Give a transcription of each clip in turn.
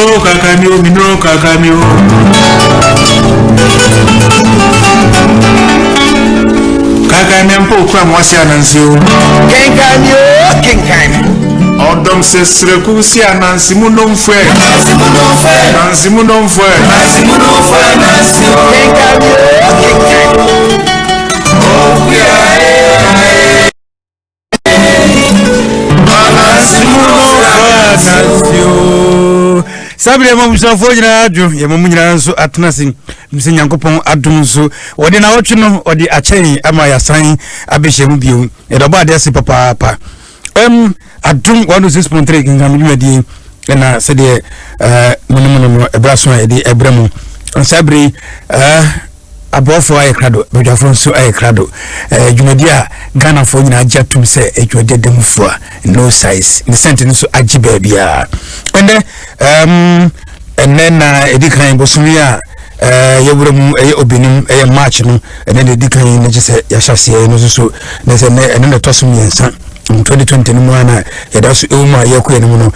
Minuro kakami o, minuro kakami o. Kakami mpo okura mo ase anansi o. Kenkan mi o, kenkan mi. Ɔdɔm sɛsrɛku si anansi mu nomfɛ. Nansi mu nomfɛ. Nansi mu nomfɛ. Nansi mu nomfɛ nansi o. Kenkan mi o, kenkan mi. Okuya e. Nansi mu nomfɛ nansi o. Saa bere yɛma abusuafoɔ nyinaa adwo, yɛma mu nyinaa nso atena ase sɛ Nyankopɔn adom nso wɔde nawɔtwe no ɔde akyɛn ama yɛasan abɛhyia mu bio. Yɛde ɔbɔ adeɛ ase papaapa. Adom 106.3 kenkan dwumadie ɛna sɛdeɛ monom no no ɛberɛ so a yɛde ɛbrɛ mu. Saa bere aboafoɔ ayɛ krado, badwafoɔ nso ayɛ krado. Dwumadie a Ghanafoɔ nyinaa agye atom sɛ dwumadie da mu fua, no size ne sɛnte no nso agye baabiara. Ɛnɛ ɛnɛ na ɛdi kan bosome a yɛwura mu ɛyɛ obinim ɛyɛ March no, ɛnɛ na ɛdi kan no gye sɛ yɛahyɛ aseɛ no nso so na sɛ ɛnɛ ɛno na ɛtɔ so mmiɛnsa 2020 no mu a na yɛda so ɛwɔ mu a yɛkɔ yɛn mu no.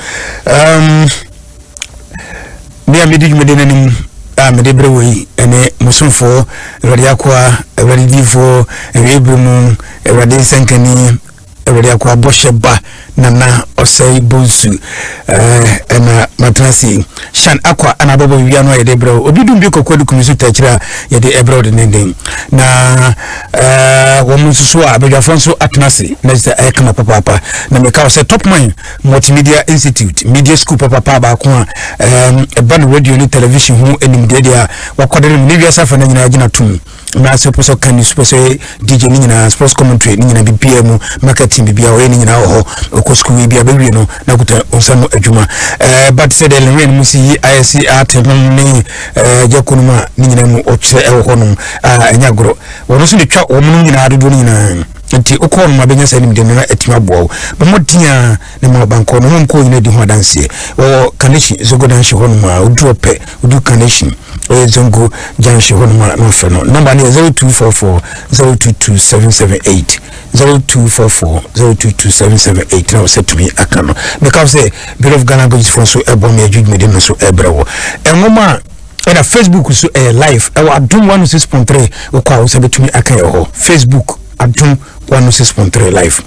Me a medi dwumadi no anim a mede berɛ wɔ yi ɛne mosomfoɔ Awurade akoa, Awurade diifoɔ, awiei berɛ mu Awurade nsɛnkani, Awurade akoa bɔhyɛ ba Nana Ɔsɛe Bonsu, ɛna matena ase Shan Akwa ɛna abɛbɔ wia no a yɛde brɛ obi dum bi kɔkɔ de kumi so tɛkyerɛ a yɛde ɛbrɛ wo dendenden na wɔn nso so a abadwafoɔ nso atena ase na sɛ ɛyɛ kama papaapa. Na meka wo sɛ Top Man Multimedia Institute media school papapa baako a ɛba no radio ne television ho nimdeɛ deɛ a wakɔdere no ne wiase afa no nyinaa gyina tom na sɛ wopɛ sɛ ɔka news, wopɛ sɛ DJ ne nyinaa, sports commentary ne nyinaa, biribiara mu marketing, biribiara ɔyɛ ne nyinaa wɔ hɔ. Ɔkɔ sukuu yi bi a bɛwie no na kuta nsa no adwuma but sɛ deɛ lewin mu si yi ayɛ si ate nom ne gyako no mu a ne nyinaa mu ɔkyerɛ ɛwɔ hɔ nom a ɛnyɛ agorɔ. Wɔn nso de twa wɔn no nyinaa dodoɔ no nyinaa nti wokɔ hɔ nom a bɛnya saa nimdeɛ no na atumi aboa wo. Bɔmmɔden a ne ma ɔbankɔ no wɔn kɔɔ nyinaa di ho adanseɛ. Wɔwɔ Kaneshie Zongo Danhye hɔ nom a woduru ɔpɛ woduru Kaneshie ɛyɛ Zongo Junction hɔ nom a na ɔfrɛ no. Nɔmba no yɛ 0244 022 778, 0244 022 778 na wɔsɛ tumi aka no. Meka sɛ Bureau of Ghana Languages foɔ nso ɛbɔ me adwudwumadi no nso ɛbrɛ wɔ nwoma a ɛna Facebook so ɛyɛ live ɛwɔ Adom 106.3. Wokɔ a wo sɛ bɛtumi aka yɛ hɔ, Facebook Adom 106.3 live.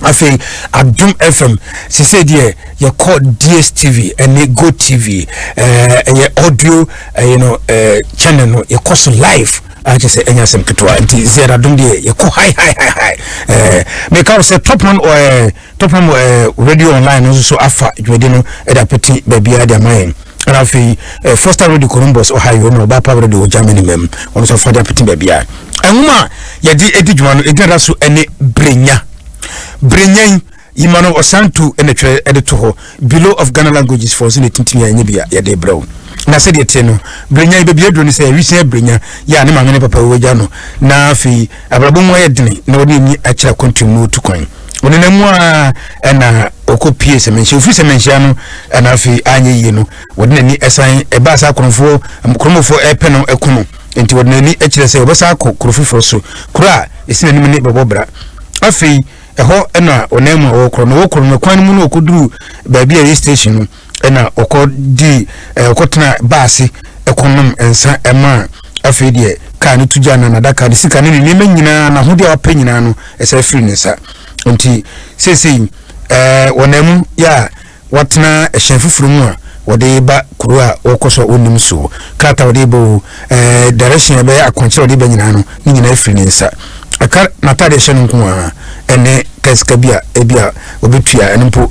Afei Adom FM sese deɛ yɛkɔ DSTV ɛne Go TV, ɛyɛ audio ɛyɛ no channel no yɛkɔ so live a kyerɛ sɛ ɛnyɛ asɛm ketewa. Nti ziada Adom deɛ yɛkɔ high high high high. Meka wo sɛ Top One radio online no nso so afa dwumadi no ɛde apete baabiara de ama yɛn. Ɛna afei Foster Radio Columbus, Ohio, na Ɔbaapa Radio wɔ Germany mam, ɔno nso afa de apete baabiara. Ɛnwoma a yɛde edi dwuma no egyina da so ɛne Brenya. Brenya yi yima no ɔsan tu ɛna twerɛ ɛde to hɔ Bureau of Ghana Languages foɔ nso na etintim a ɛnyɛ bi a yɛde brɛ wo. Na sɛdeɛ teɛ no, Brenya yi baabi aduro no sɛ ɛwisɛn Brenya yɛ a ne maame ne papa wɔ no na afei abrabɔ mu ayɛ dene na wɔde ani akyerɛ akwantuom na wɔtu kwan. Ɔnenam mu a ɛna ɔkɔ pie Sɛmɛnhyia. Ofiri Sɛmɛnhyia no ɛna afei anyɛ yie no wɔde n'ani ɛsan ɛbaa saa akorɔmfoɔ kurɔmfoɔ ɛpɛ no ɛko no nti wɔde n'ani kyerɛ sɛ wɔbɛsan akɔ kuro foforɔ so. Kuro a ɛsi n'anim ne bɛbɔ bra. Afei ɛhɔ ɛna ɔnan mu a wɔkorɔ no wɔkorɔ no kwan no mu no ɔkɔduru baabi a ɛyɛ station no ɛna ɔkɔ di ɔkɔtena baase ɛkɔnom nsa ɛma afei deɛ kaa no tu gya na n'adaka ne sika ne ne nneɛma nyinaa n'ahodeɛ a wapɛ nyinaa no ɛsɛ firi ne nsa. Nti seesei wɔnam mu yɛ a wɔatena ɛhyɛn foforɔ mu a wɔde ba kuro a wɔkɔ so a wɔnnim so. Krataa wɔde ba o, direction a ɛbɛyɛ akwankyerɛ a wɔde ba nyinaa no ne nyinaa firi ne nsa. Ɛka n'ataade ɛhyɛ no nko ara ɛne ka sika bi a ebi a wɔbɛtua ɛno mpo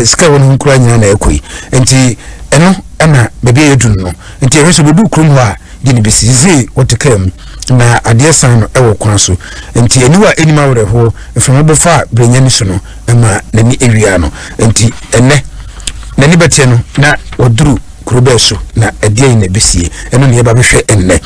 sika a ɛwɔ ne ho koraa nyinaa na ɛkɔ yi. Nti ɛno ɛna baabi a yɛduru no nti ɛhwɛ sɛ wɔbɛdu kurom hɔ a de ne bɛsi sisi wɔte kaa mu na adeɛ san no ɛwɔ kwan so. Nti aniwa a ɛnim awerɛhoɔ mframa bɔfa a Brenya ni so no ɛma n'ani awia no. Nti ɛnɛ n'ani bɛteɛ no na wɔduru kuro bɛɛ so na ɛdeɛ yi na ɛbɛsie ɛno ne yɛba bɛhwɛ ɛnnɛ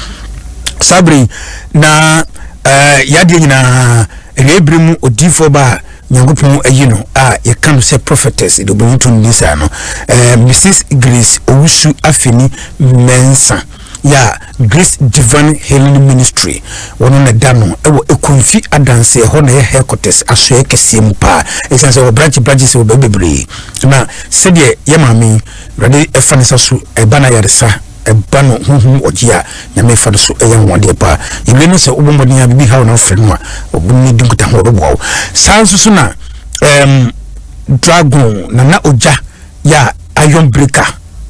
saa bere yi. Na yadeɛ nyinaa awiei bere mu odiifoɔ ba a Nyankopɔn ayi no a yɛka no sɛ prophetess de obɛhu to no ni saa no, Mrs Grace Owusu Afeni Mensah. Yɛ a Grace Divine Healing Ministry wɔn na ɛda no ɛwɔ Ekumfi Adanse ɛhɔ na ɛyɛ headquarters asoɛ kɛseɛ mu paa ɛsiane sɛ wɔ branch branches wɔ baabi bebree na sɛdeɛ yɛ maame yi Awurade ɛfa ne nsa so ɛba no ayaresa ɛba no honhom ɔgye a Nyame fa no so ɛyɛ anwanwadeɛ paa yɛwie no sɛ wobɔ mmɔden a biribi haw na wofrɛ no a ɔbɛne di nkutaho ɔbɛboa wo saa nso so na um, dragon nana ogya yɛ a iron breaker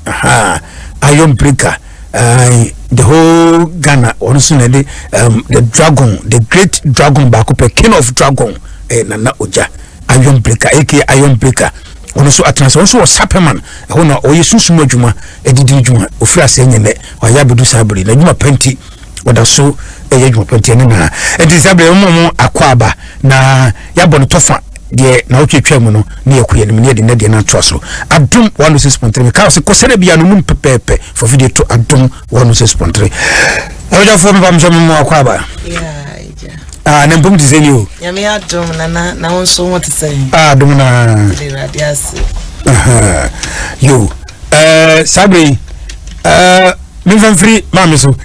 aha iron breaker uh, the whole Ghana ɔno nso na ɛde um, the dragon the great dragon baako pɛ king of dragon eh, nana ogya iron breaker aka iron breaker ɔno nso atena sɛ ɔno nso wɔ sapeman ɛhɔ na ɔyɛ sunsum adwuma ɛdidi adwuma ofiri ase nyɛ nɛ ɔyɛ abedu saa bere na adwuma pɛnti ɔda so ɛyɛ adwuma pɛnti ɛne na ɛnti saa bere wɔn mo akɔ aba na yɛabɔ no tɔfa deɛ na wotwatwa mu no ne yɛkɔ yɛn ne yɛde ne deɛ no atoa so adom 106.3 meka sɛ kɔsɛdɛ bia no num pɛpɛɛpɛ fa video to adom 106.3 awogyafoɔ mepa mesɛ memo akɔ aba ah, na mpom te sɛ ni o nyame adom nana na wo nso ho te sɛ ah, adom na awurade ase yo eh, saa berɛ yi eh, memfa mfiri maame so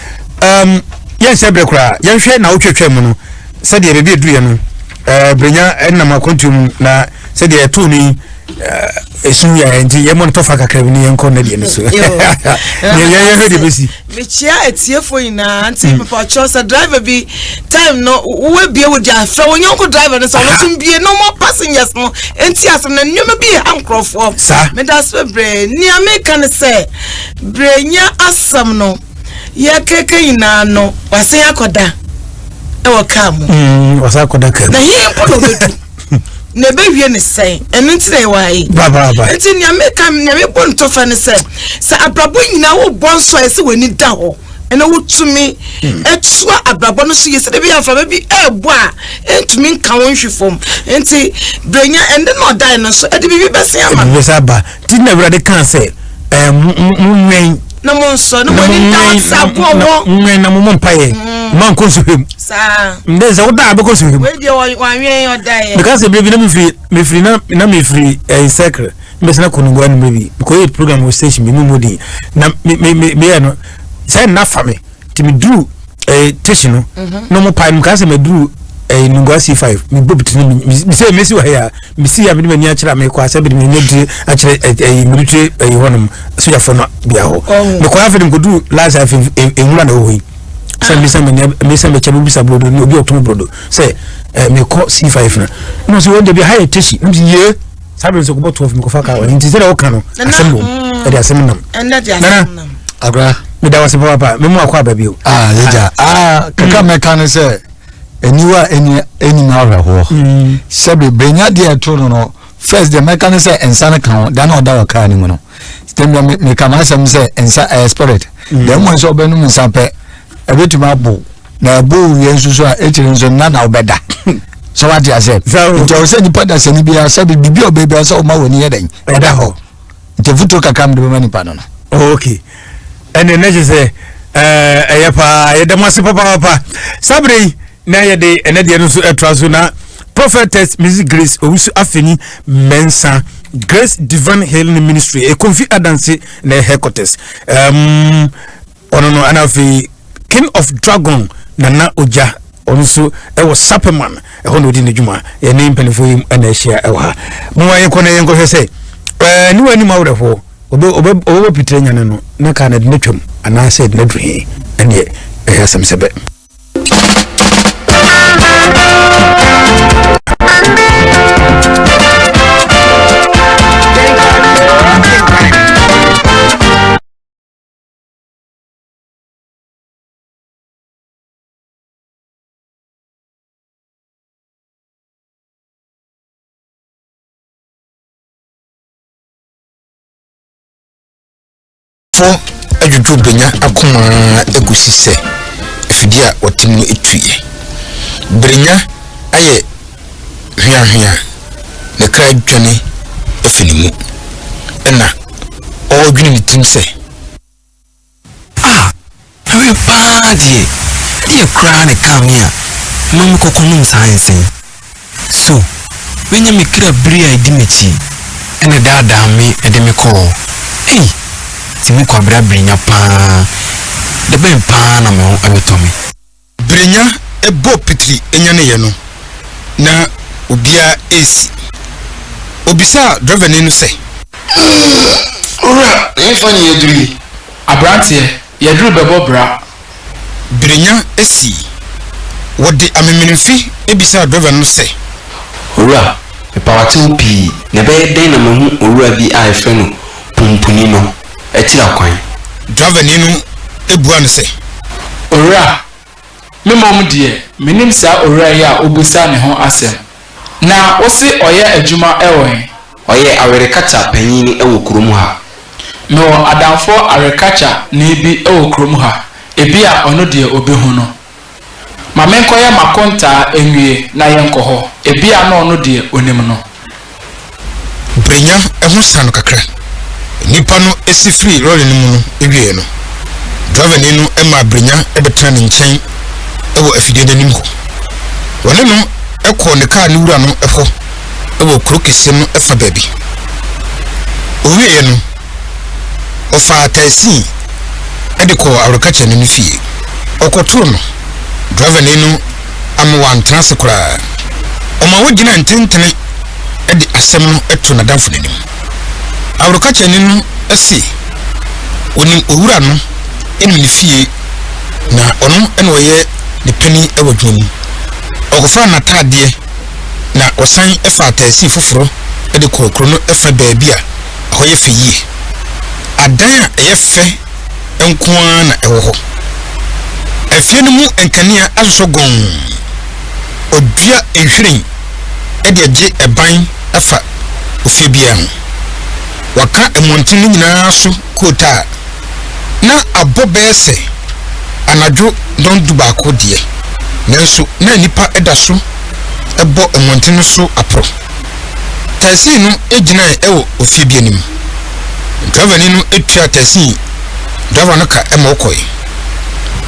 um, yɛnsɛ berɛ koraa yɛnhwɛ na wotwatwa mu no sɛdeɛ baabi ɛduruiɛ no eh, berɛnya ɛnam akwantuo mu na sɛdeɛ ɛtoo no yi ɛsu yɛ nti yɛmmɔ no tɔfa kakra bi ne yɛnkɔ nnɛ deɛ no so yɛhwɛ deɛ bɛsi mekyia atiefoɔ nyinaa nti hmm. mepɔkyɛw sɛ driver bi time no wowabie wo gya frɛ wo nyɔnko driver no sɛ ɔno so mbie na ɔma passengers no nti asɛm na nneɛma bi ha nkurɔfoɔ meda so bebree nea meka ne sɛ berɛnya asɛm no Yɛkeka nyinaa no, wasan akɔda wɔ kaa mu. Mm, wasan akɔda kaa mu. Na he mpo na ɔbɛdu. na ɛbɛwie ne sɛn ɛno nti na yɛwɔ ha yi. Nti nea meka nea mebɔ no tɔfa ne sɛ sɛ abrabɔ nyinaa wobɔ nso a ɛsɛ w'ani da hɔ ɛna wotumi ɛtoa hmm. abrabɔ no so yie sɛdeɛ bi aframa bi ɛɛbɔ a ɛntumi nka wo nhwe fam nti brenya ɛnde na ɔdae no nso ɛde biribi bɛsen ama no. Ɛde biribi bɛsen aba ti na awurade kaa sɛ ɛɛ mo nwɛn. Na mo nsɔ na mo ani nda sɛ aboɔ wɔ. Nwɛn na mo mɔ mpaeɛ. Mm. Ma nkɔ nsuhwɛ mu. Saa. Ndɛ sɛ woda a bɛkɔ nsuhwɛ mu. Wei deɛ wanwɛn ɔda yɛ. Meka sɛ bere bi na mefiri mefiri na na mefiri ɛɛ circle mbɛsɛ na kɔnɔngo anumere bi mekɔyɛ program wɔ station bi mu mu din na me me me meyɛ no sɛ nna fa me nti meduru ɛɛ station no mhm. na ɔmo pae no meka sɛ meduru ɛɛ nungua c5 mebɔ bi ti no mesɛ mesi wɔ ha yi a mesi a mede m'ani akyerɛ a mekɔ asɛ mede m'ani adire akyerɛ ɛyi military ɛyi hɔnom sogyafoɔ no bea hɔ mekɔ afei de mekɔduru last afei nwura na ɛwɔ hɔ yi sɛ mesa m'ani mesa m'akyɛ mebisa brodo ne obi ɔtɔn brodo sɛ ɛɛ mekɔ c5 no na ɔsɛ wɔn dabi ha yɛ tɛsi na mesi yie saa bere nso kɔbɔ 12 mekɔfa kaa wɔ nti sɛdeɛ woka no asɛm wɔ mu ɛde asɛm nam nana agora meda wase papaapa memu akɔ aba bio ah yɛgya ah kakra mɛka ne sɛ aniwa a ɛni ɛnim awerɛhoɔ mm. sɛbi brenya deɛ ɛto no no first deɛ mɛka ne sɛ nsa no ka ho da na ɔda wɔ kaa no mu no tɛmɛ meka m'asɛm sɛ nsa ɛyɛ spirit mm. deɛ mmɔ sɛ ɔbɛnum nsa pɛ ɛbɛtumi abo na ɛbo wie nso so a ɛkyiri nso nna na wobɛda sɛ wate asɛ nti ɔwɔ sɛ nipa da sɛne biara sɛ biribi a ɔbɛ biara sɛ ɔma w'ani yɛ dɛn ɛda hɔ nti afotuo kakra mede bɛma nipa no no ok ɛne ne kyɛ sɛ ɛyɛ paa yɛda mo ase papaapa saa berɛ yi na yɛde ɛnɛ deɛ no nso ɛtoa so na prophetess mrs grace owusu afeni mɛnsa grace divine healing ministry ekomfi adanse na headquarters um, ɔno no ɛna afei king of dragon nana ogya ɔno nso ɛwɔ sapeman ɛhɔ na ɔdi ne dwuma yɛne mpanimfoɔ yi ɛna ahyia ɛwɔ ha mo yɛnkɔ na yɛnkɔhwɛ sɛ ɛɛ ne wɔn anim awerɛhoɔ ɔbɛ ɔbɛ ɔbɛbɔ pitire nyane no na kaa no ɛde no twam anaasɛ ɛde no aduru he ɛneɛ ɛyɛ asɛm sɛ bɛ. Fo adwudwo benya akoma agusi sɛ afidie a wɔte mu no tuiɛ. Berenya ayɛ hweahwea, ne kra adwane afi ne mu. Ɛnna ɔredwene ne tirim sɛ. Ah! Ɛwɛ paa deɛ, deɛ koraa na ɛkaa me a ɛma me kɔkɔ nom saa nsa yi? So manya me kra bere a edi m'akyi na ɛdaadaa me de me kɔɔ? Ei! Tumi kwabra brenya paa. Da bɛn paa na me ho bɛtɔ me? Brenya bɔɔ pitiri nyaneeɛ no, na obiara resi. Ɔbisaa drɛvani no sɛ. Owura, ɛhefa ne yɛaduru yi? Aberanteɛ, yɛaduru bɛbɔ bra. Brenya sii. Wɔde amemenemfe bisaa drɛva no sɛ. Owura, mepa wo akyɛw pii, na ɛbɛyɛ dɛn na mahu owura bi a yɛfrɛ no Pumpuni no akyiri akwan? Drɛvani no buaa no sɛ. Owura, me mmom deɛ, mennim saa owura yi a wobisa ne ho asɛm. Na wose ɔyɛ adwuma wɔ he? Ɔyɛ awerekakya panyin wɔ kurom ha. Mewɔ adamfoɔ awerekakya-ni bi wɔ kurom ha, ebia ɔno deɛ ɔbɛhu no. Ma menkɔyɛ m'akontaa nwie na yɛnkɔ hɔ, ebia na ɔno deɛ ɔnim no. Brenya ho san no kakra. Nnipa no si firii lɔre no mu no wieeɛ no, drɔvani no maa Brenya bɛtenaa ne nkyɛn wɔ afidie no anim hɔ. Wɔne no kɔɔ ne kaa no wura no hɔ wɔ kuro kɛseɛ no fa baabi. Ɔwieeɛ no, ɔfaa taxi de kɔɔ awerɛkakyerɛni no fie. Ɔkɔtoo no, drɔvani no amma wantena ase koraa. Ɔma wogyinaa ntentene de asɛm no too n'adamfo no anim. Awerɛkakyerɛni no se onim owura no nim ne fie na ɔno na ɔyɛ ne panin wɔ adwuma mu. Ɔkɔfaa n'ataadeɛ na ɔsan faa taxi foforɔ de kɔɔ kuro no fa baabi a ɛhɔ yɛ fɛ yie. Adan a ɛyɛ fɛ nko ara na ɛwɔ hɔ. Afie no mu nkanea asosɔ gɔnn. Wɔadua nhwiren de agye ban afa ofie biara ho. Wɔaka mmɔnten no nyinaa so kootaa. Ná abɔ bɛyɛ sɛ anadwo dɔn dubaako deɛ, nanso na nnipa da so bɔ mmɔnten no so aporo. Taxi no gyinae wɔ ofie bi anim. Drɔvani no tuaa taxi drɔva no ka ma ɔkɔe.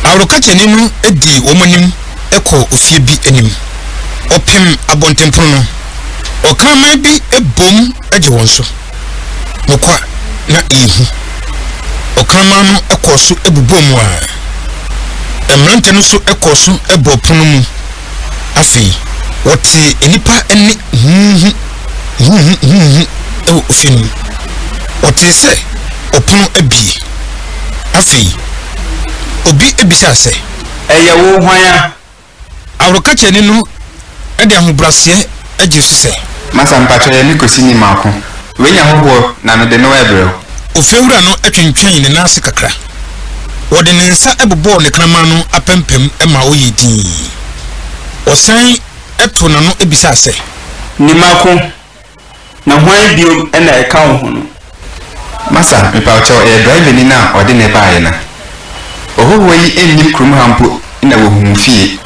Aworokakyani no dii wɔn anim kɔɔ ofie bi anim. Ɔpem abɔntenpono no, ɔkraman bi boom gye wɔn so. Nokwa, na ɛyɛ hu. Ɔkraman no kɔɔ so bobɔɔ mu ara. Mmerante no nso kɔɔ so bɔɔ pono mu. Afei, wɔtee nnipa nne huuhu, huuhu, huuhu wɔ ofie no mu. Wɔtee sɛ ɔpono abue. Afei, obi bisaa sɛ. Ɛyɛ wo hwan a? Aworokakyerɛni no de ahobrɛaseɛ gyee so sɛ. Masa, mpakyɛ yɛ me Kwesi Nimako. Wei nya hɔhoɔ na mede no rebrɛ wo. Ofiewura no twentwɛn ne nan ase kakra. Ɔde ne nsa bobɔɔ ne kraman no apampam ma ɔyɛɛ dinn. Ɔsan too n'ano bisaa sɛ. Nimako, na hwan biom na ɛka wo ho no? Masa, mepawokyɛw ɛyɛ driverni no a ɔde me baeɛ no. Ɔhɔhoɔ yi nnim kurom ha mpo na wahu wo fie.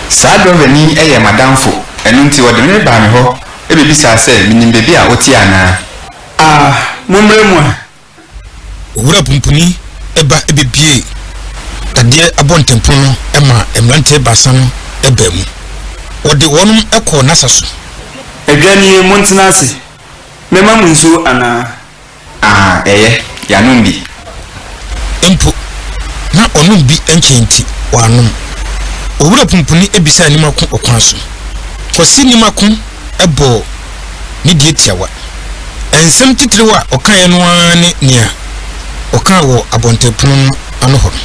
Saa driverni yi yɛ m'adamfo, ɛno nti ɔde me baa me hɔ bɛbisaa sɛ menim baabi a wote anaa. Ah, mommrɛ mu a. Owura Pumpuni ba bɛbiee dadeɛ abɔntenpono no maa mmeranteɛ baasa no baa mu. Ɔde wɔn kɔɔ n'asa so. Adwa nie, montena ase. Mɛma mo nsuo anaa? Ah, ɛyɛ, yɛanom bi. Mpo, na ɔnom bi nkyɛe nti, wannom. Owura Pumpuni bisaa Nimako ɔkwan so. Kwasi Nimako bɔɔ ne deɛ tiawa. Nsɛm titiriw a ɔkaeɛ no ara ne nea ɔkaa wɔ abɔntenpono no ano hɔ no.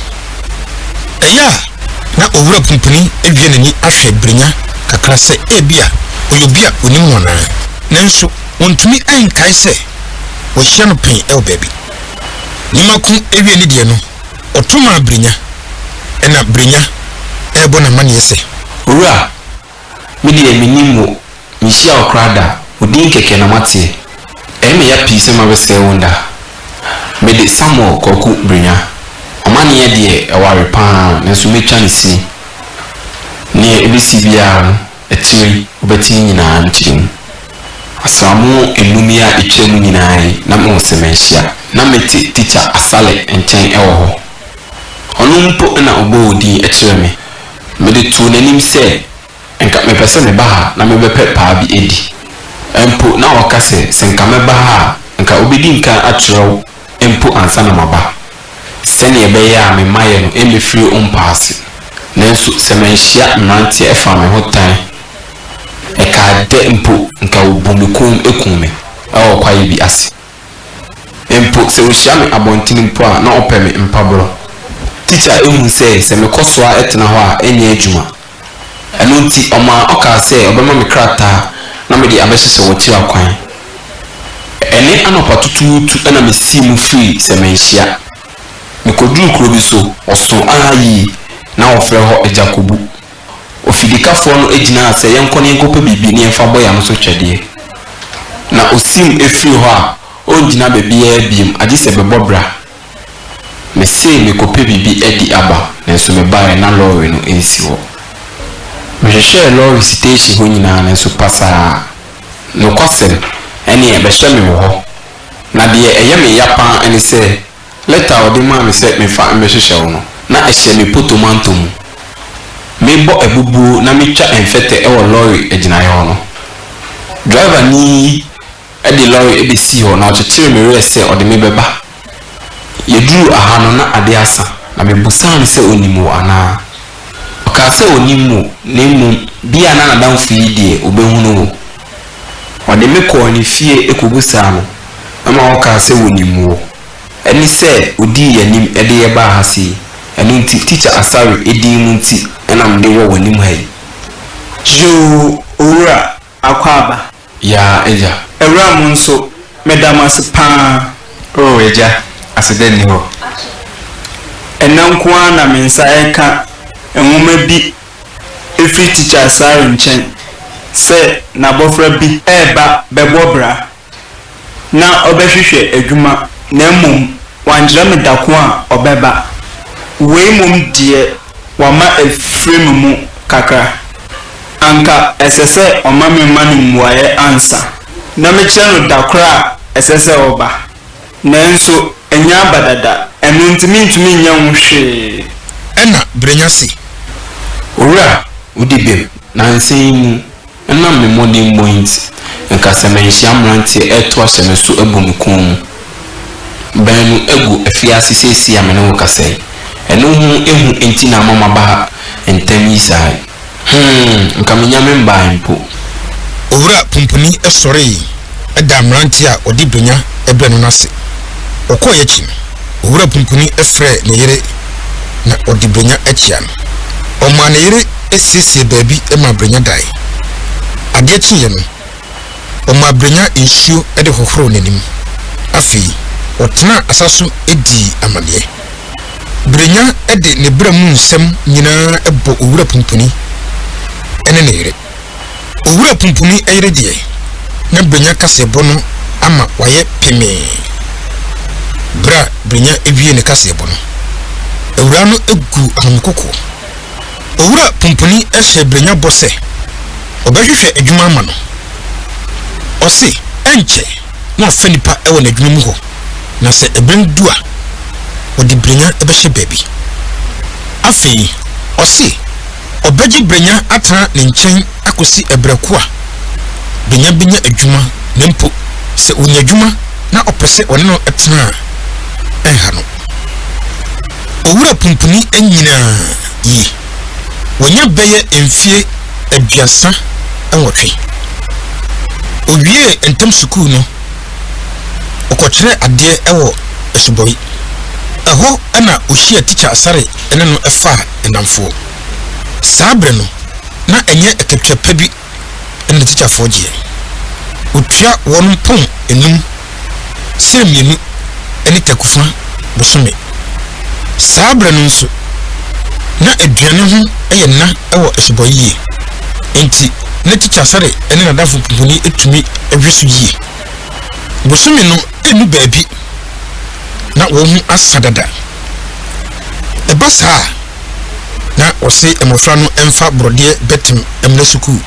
Ɛyɛ a na Owura Pumpuni awia n'ani ahwɛ Brenya kakra sɛ ebia ɔyɛ obi a onim no anaa. Nanso ontumi nkae sɛ wahyia no pɛn wɔ baabi. Nimako wiee ne deɛ no, ɔto maa Brenya. Ɛnna Brenya rebɔ no amanneɛ sɛ. Owura, Me deɛ mennim wo, menhyiaa wo koraa da, wo din kɛkɛ na mateɛ. Ɛyɛ me ya pii sɛ mabɛsɛe wo nda. Mede Samuel Kwaku Brenya. Ɔmaneɛ deɛ ɛware paa nanso mɛtwa no sini. Neɛ ɛbɛsi biara no akyire yi wobɛte ne nyinaa nkyerɛmu. Asram nnum yi a ɛtwaa mu nyinaa yi na mewɔ Sɛmɛnhyia. Na mete Tikya Asale nkyɛn wɔ hɔ. Ɔno mpo na ɔbɔɔ wo din kyerɛɛ me. Mede too n'anim sɛ nka mepɛ sɛ meba ha na mebɛpɛ paa bi adi. Mpo na ɔka sɛ, sɛ nka mɛba ha a, nka obedi nkan akyerɛw mpo ansa na maba. Sɛnea ɛbɛyɛ a me mmayɛ no mmɛfiri wo mpa ase. Nanso sɛ manhyia mmeranteɛ ɛfaa me ho tan, ɛkaa dɛ mpo nka wɔbuu me kɔn mu kum me wɔ kwaeɛ bi ase. Mpo sɛ ɔhyia me abɔntene mpo a na ɔpɛ me mpaborɔ. Tikya hu sɛ sɛ mekɔ so ara tena hɔ a ɛnyɛ adwuma. Ɛno nti ɔmaa ɔkaa sɛ ɔbɛma me krataa na mede abɛhyehyɛ wɔ akyiri akwan. Ɛne anɔpa tutuutu na mesii mu firii sɛ manhyia. Mekɔduruu kuro bi so, ɔso ara yie, na wɔfrɛ hɔ Agyakobu. Ofidikafoɔ no gyinaa sɛ yɛnkɔ na yɛnkɔpɛ biribi na yɛmfa bɔ yɛn ano so twɛdeɛ. Na ɔsiim firii hɔ a ɔngyina baabiara biom agye sɛ bɛbɔ bra. Mesee mekɔpɛ biribi adi aba nanso mebaeɛ na lɔɔre no nsi hɔ. Mehwehwɛɛ lɔɔre siteehyin hɔ nyinaa nanso pasaa. Nokwasɛm, ɛnneɛ bɛhyɛ me wɔ hɔ. Na deɛ ɛyɛ me ya pa ara ne sɛ, lɛta a ɔde maa me sɛ memfa mmɛhwehwɛ wo no, na ɛhyɛ me potomanto mu. Merebɔ abubuo na metwa mfɛtɛ wɔ lɔre agyinaeɛ hɔ no, draivani yi de lɔre bɛsii hɔ na ɔkyekyeree me werɛ sɛ ɔde me bɛba. Yɛduruu aha no, na adeɛ asa, na mebisaa no sɛ ɔnim wo anaa. Ɔkaa sɛ ɔnnim wo, na mmom bi a na n'adamfo yi deɛ ɔbɛhunu wo. Ɔde me kɔɔ ne fie kɔbisaa no ma ɔkaa sɛ wɔnim wo. Ɛne sɛ ɔdii yɛn anim de yɛn baa ha sei. Ɛno nti Tikya Asare din mu nti na mede wɔ w'anim ha yi. Yoo, Owura, akwaaba. Yaa, Agya. Awura mo nso, meda mo ase pa ara. Oo, Agya, aseda nni hɔ. Ɛnnɛ nko ara na me nsa reka nwoma bi firi Tikya Asare nkyɛn sɛ n'abɔfra bi reba bɛbɔ bra na ɔbɛhwehwɛ adwuma na mmom wankyerɛ me da ko a ɔbɛba. Wei mmom deɛ wama afiri me mu kakra. Anka ɛsɛ sɛ ɔma mema no mmuaeɛ ansa na mekyerɛ no da korɔ a ɛsɛ sɛ ɔba. Nanso anya aba dada, ɛno nti mentumi nyɛ ho hwee. Ɛnna Brenya se. Owura, wodi bem. Nnansa yi mu, ɛnam me mmɔdenbɔ yi nti, nka sɛ manhyia mmeranteɛ reto ahyɛ me so abu me kɔn mu. Baanu agu afiase seesei a me ne wo rekasa yi. Ɛno ho hu nti na ama maba ha ntɛm yi saa yi. Hmm, nka mennya membae mpo. Owura Pumpuni sɔree daa mmerante a ɔde Brenya brɛɛ no no ase. Wɔkɔe akyi no, Owura Pumpuni frɛɛ ne yere na ɔde Brenya kyia no. Ɔmaa ne yere siesiee baabi maa Brenya dae. Adeɛ kyeeɛ no, ɔmaa Brenya nsuo de hohoroo n'anim. Afei, ɔtenaa asa so dii amanneɛ. Brenya de ne bra mu nsɛm nyinaa bɔ Owura Pumpuni ne ne yere. Owura Pumpuni yere deɛ, na Brenya kaseɛbɔ no ama wayɛ pemee. Berɛ a Brenya wiee ne kaseɛbɔ no, awuraa no guu ahomekokoɔ. Owura Pumpuni hyɛɛ Brenya bɔ sɛ ɔbɛhwehwɛ adwuma ama no. Ɔse ɛnkyɛ na wafa nnipa wɔ n'adwuma mu hɔ na sɛ ɛberɛ no du a, ɔde Brenya bɛhyɛ baabi. Afei ɔse ɔbɛgye Brenya atena ne nkyɛn akɔsi ɛberɛ ko a Brenya bɛnya adwuma na mpo sɛ ɔnya adwuma na ɔpɛ sɛ ɔne no tena a, ɛnha no. Owura Pumpuni nyinaa yie. Wanya bɛyɛ mfeɛ 38. Ɔwiee ntam sukuu no, ɔkɔkyerɛɛ adeɛ wɔ Asubɔi. Ɛhɔ na ɔhyiaa Tikya Asare ne no faa nnamfoɔ. Saa berɛ no, na ɛnyɛ akatua pa bi na tikyafoɔ gyeɛ. Wɔtua wɔn pɔn nnum, sere mmienu ne takufa bosome. Saa berɛ no nso, na aduane ho yɛ nna wɔ asubɔ yie, enti na tikya Asare ne n'adamfo Pumpuni tumi hwɛ so yie. Bosome no nnu baabi na wɔn ho asa dada. Ɛba saa a, na wɔse mmɔfra no mfa borɔdeɛ bɛtem mmra sukuu.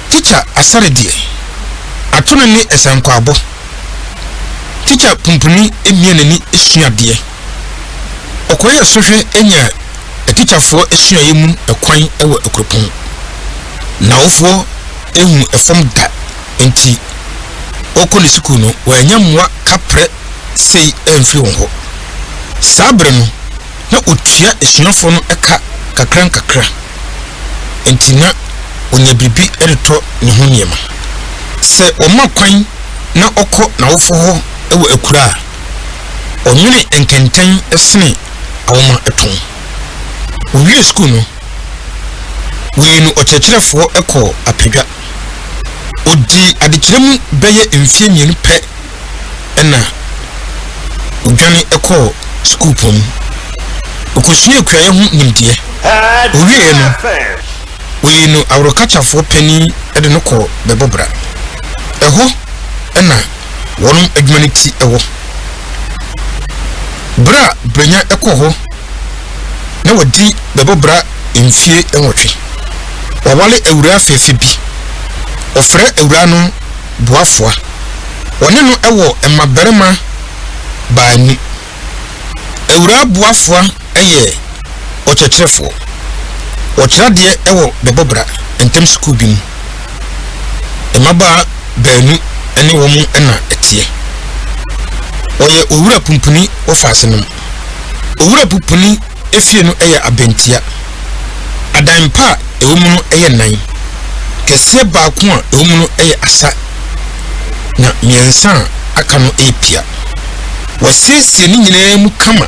Tikya Asare deɛ, ato no ne ɛsankwaabɔ. Tikya Pumpuni mia n'ani sua adeɛ. Ɔkɔyɛɛ sɔhwɛ nyaa atikyafoɔ asuaeɛ mu kwan wɔ Akuropɔn. N'awofoɔ nhuu fam da nti ɔrekɔ ne sukuu no, wannya mmoa kaprɛ sei amfiri wɔn hɔ. Saa bere no, na otua asuafo no ka nkakrankakra, enti na onya biribi de tɔ ne ho nneɛma. Sɛ wɔma kwan na ɔkɔ n'awofo hɔ wɔ akuraa a, ɔnwene nkɛntɛn sene awoma tɔn. Owiee sukuu no, wɔyii no ɔkyerɛkyerɛfoɔ kɔɔ Apadwa. Ɔdii adekyerɛ mu bɛyɛ mfeɛ mmienu pɛ na ɔdwane kɔɔ sukuupɔn mu. Ɔkɔsuaa kuayɛ ho nimdeɛ. Ɔwieeɛ no, wɔyii no aworɔkakyafoɔ panin de no kɔɔ Bɛbɔbra. Ɛhɔ na wɔn adwuma no ti wɔ. Berɛ a Brenya kɔɔ hɔ na wadi Bɛbɔbra mfeɛ nwɔtwe. Waware awuraa fɛɛfɛ bi. Ɔfrɛ awuraa no Boafoa. Wɔne no wɔ mmabarima baanu. Awuraa Boafoa yɛ ɔkyerɛkyerɛfoɔ. Ɔkyerɛ adeɛ wɔ Bɛbɔbra ntam sukuu bi mu. Mmabaa baanu ne wɔn na ɛteɛ. Ɔyɛ Owura Pumpuni wɔfaase nom. Owura Pumpuni efie no yɛ abɛntia. Adan pa a ɛwɔ mu no yɛ nnan. Kɛseɛ baako a ɛwɔ mu no yɛ asa, na mmiɛnsa a aka no yɛ pia. Wɔasiesie ne nyinaa mu kama.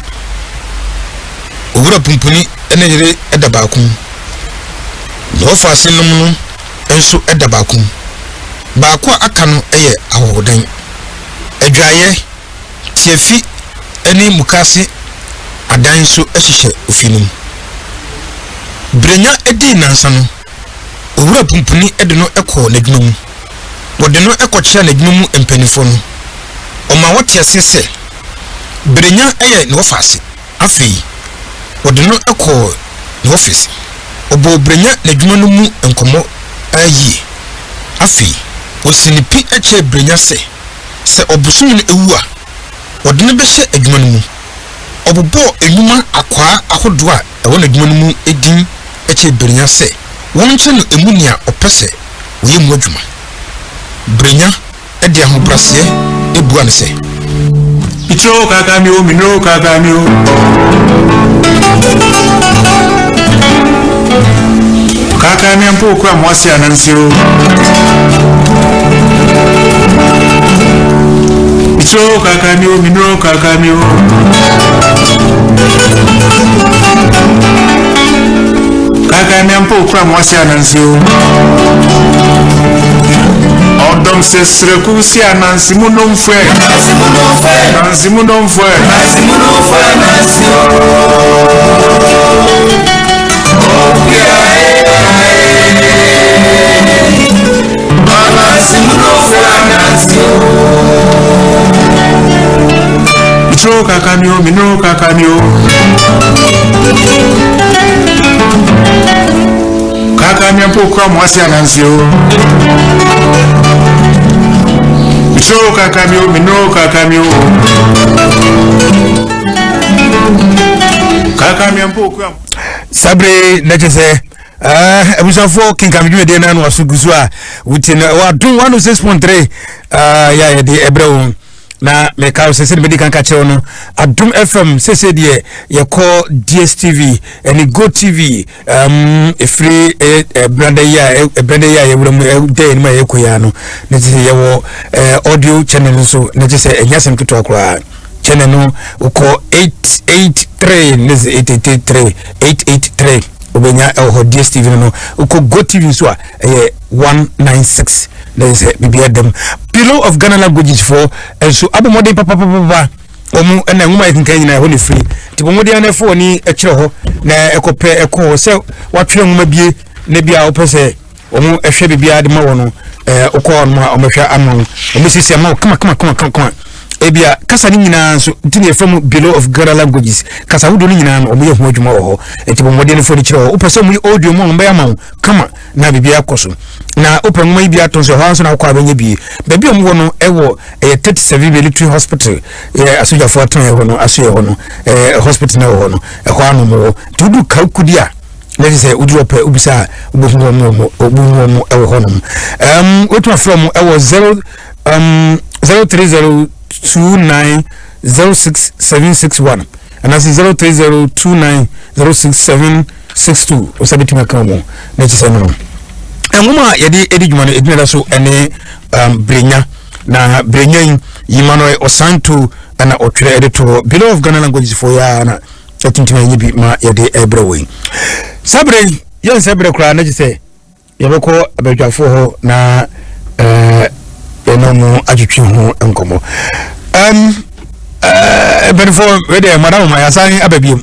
Owura Pumpuni ne yere da baako mu. Nea ɔfa ase nom no nso da baako mu. Baako a aka no yɛ ahɔhodan. Adwaeɛ, tiafi ne mukaase adan nso hyehyɛ ofi no mu. Brenya dii nnansa no, Owura Pumpuni de no kɔɔ n'adwuma mu. Wɔde no kɔkyerɛɛ n'adwuma mu mpanimfoɔ no, ɔmaa wɔte aseɛ sɛ Brenya yɛ ne wɔfaase. Afei, wɔde no kɔɔ ne ɔfese. Ɔbɔɔ Brenya n'adwuma no mu nkɔmmɔ ara yie. Afei, ɔsii no pi kyerɛɛ Brenya sɛ, sɛ ɔbosome no wu a, wɔde no bɛhyɛ adwuma no mu. Ɔbobɔɔ nnwuma akwaa ahodoɔ a ɛwɔ n'adwuma no mu din kyerɛɛ Brenya sɛ wɔnkyerɛ no emu nea ɔpɛ sɛ ɔyɛ mu adwuma. Brenya de ahobrɛaseɛ bua no sɛ. Mitro kaka mi o, minro kaka mi o. Kaka mi mpo okura mo ase anansi o. Mitro kaka mi o, minro kaka mi o. Kaka mi mpo okura mo ase anansi o. Ɔdɔm sɛ srɛku si anansi mu nomfɛ. Anansi mu nomfɛ. Anansi mu nomfɛ anansi o. Anansi mu nomfɛ anansi o. Mitro kaka mi o, minro kaka mi o. Kaka mi mpo kura mo ase anansi o. Mitro kaka mi o, minro kaka mi o. Kaka mi mpo kura. Sabre na kyerɛ sɛ eh, abusuafoɔ kenkan dwumadie no ano aso gu so a wotie no ɛwɔ adom 106.3 eh, yɛ a yɛde ɛbrɛ wo na meka wo sɛ sɛde mɛdi kan ka kyerɛ wo no adom fm sese deɛ yɛkɔ dstv ɛne go tv um, ɛfiri ɛbrada yi a ɛbrada yi a yɛwura mu da yɛn mu a yɛkɔ yi ano na kyerɛ sɛ yɛwɔ audio channel nso na kyerɛ sɛ ɛnyɛ asɛm ketewa koraa channel no wokɔ 883 ne sɛ 883 883 wobɛnya ɛwɔ hɔ dstv no no wokɔ go tv nso a ɛyɛ 196 na yɛ sɛ biribiara dam bureau of ghana languages foɔ nso abɔ mmɔden papapapa wɔn ɛna nwoma yɛ kankan nyinaa ɛhɔ na efiri nti wɔn mmɔden anafo wɔn ani kyerɛ hɔ na ɛkɔpɛ ɛkɔ hɔ sɛ watwerɛ nwoma bie na bi a wɔpɛ sɛ wɔn ɛhwɛ biribiara de ma wɔn no ɛɛ wokɔ hɔ nom a wɔbɛhwɛ ama wɔn wɔn bɛsiesie ama wɔn kama kama kama kama ebia kasa no nyinaa nso nti na yɛfrɛ mu bureau of ghana languages kasa ahodoɔ no nyinaa no wɔyɛ ho adwuma wɔ hɔ nti wɔn mmɔden no fo de kyerɛ hɔ wopɛ sɛ wɔn yɛ audio mu a wɔn bɛyɛ ama wɔn kama na biribi akɔ so na wopɛ nwoma yi bi atɔ nso ɛhɔ nso na wokɔ abɛnyɛ bi baabi a wɔwɔ no ɛwɔ ɛyɛ 37 military hospital yɛ asogyafoɔ atena ɛhɔ no aso ɛhɔ no ɛɛ hospital na ɛwɔ hɔ no ɛhɔ ano mo wɔ nti wodu kawukudi a na kyerɛ sɛ woduru ɔpɛ wobisa a wobɛhu wɔn wɔ wobɛhu wɔn ɛwɔ hɔ nom ɛm wotumi afrɛ wɔn ɛwɔ 0 um 03029 06761. anaasɛ 030 29 067 62 wo sɛ bɛtumi aka mu na kyɛ sɛ no no nwoma a yɛde ɛdi dwuma no ɛdina da so ɛne um, brenya na brenya yi yima no ɔsanto ɛna ɔtwerɛ ɛde toɔ Bureau of Ghana Languages foɔ yɛ a na ɛtintim ɛnyɛ bi ma yɛde ɛbrɛ wɔ yi saa berɛ yi yɛnsɛ berɛ koraa na kyɛ sɛ Yɛbɛkɔ abadwafoɔ hɔ na eh, yɛne ɔmo atwetwe ho nkɔmmɔ. Um, eh, mpanimfoɔ wei deɛ madam ma yɛasan aba biom.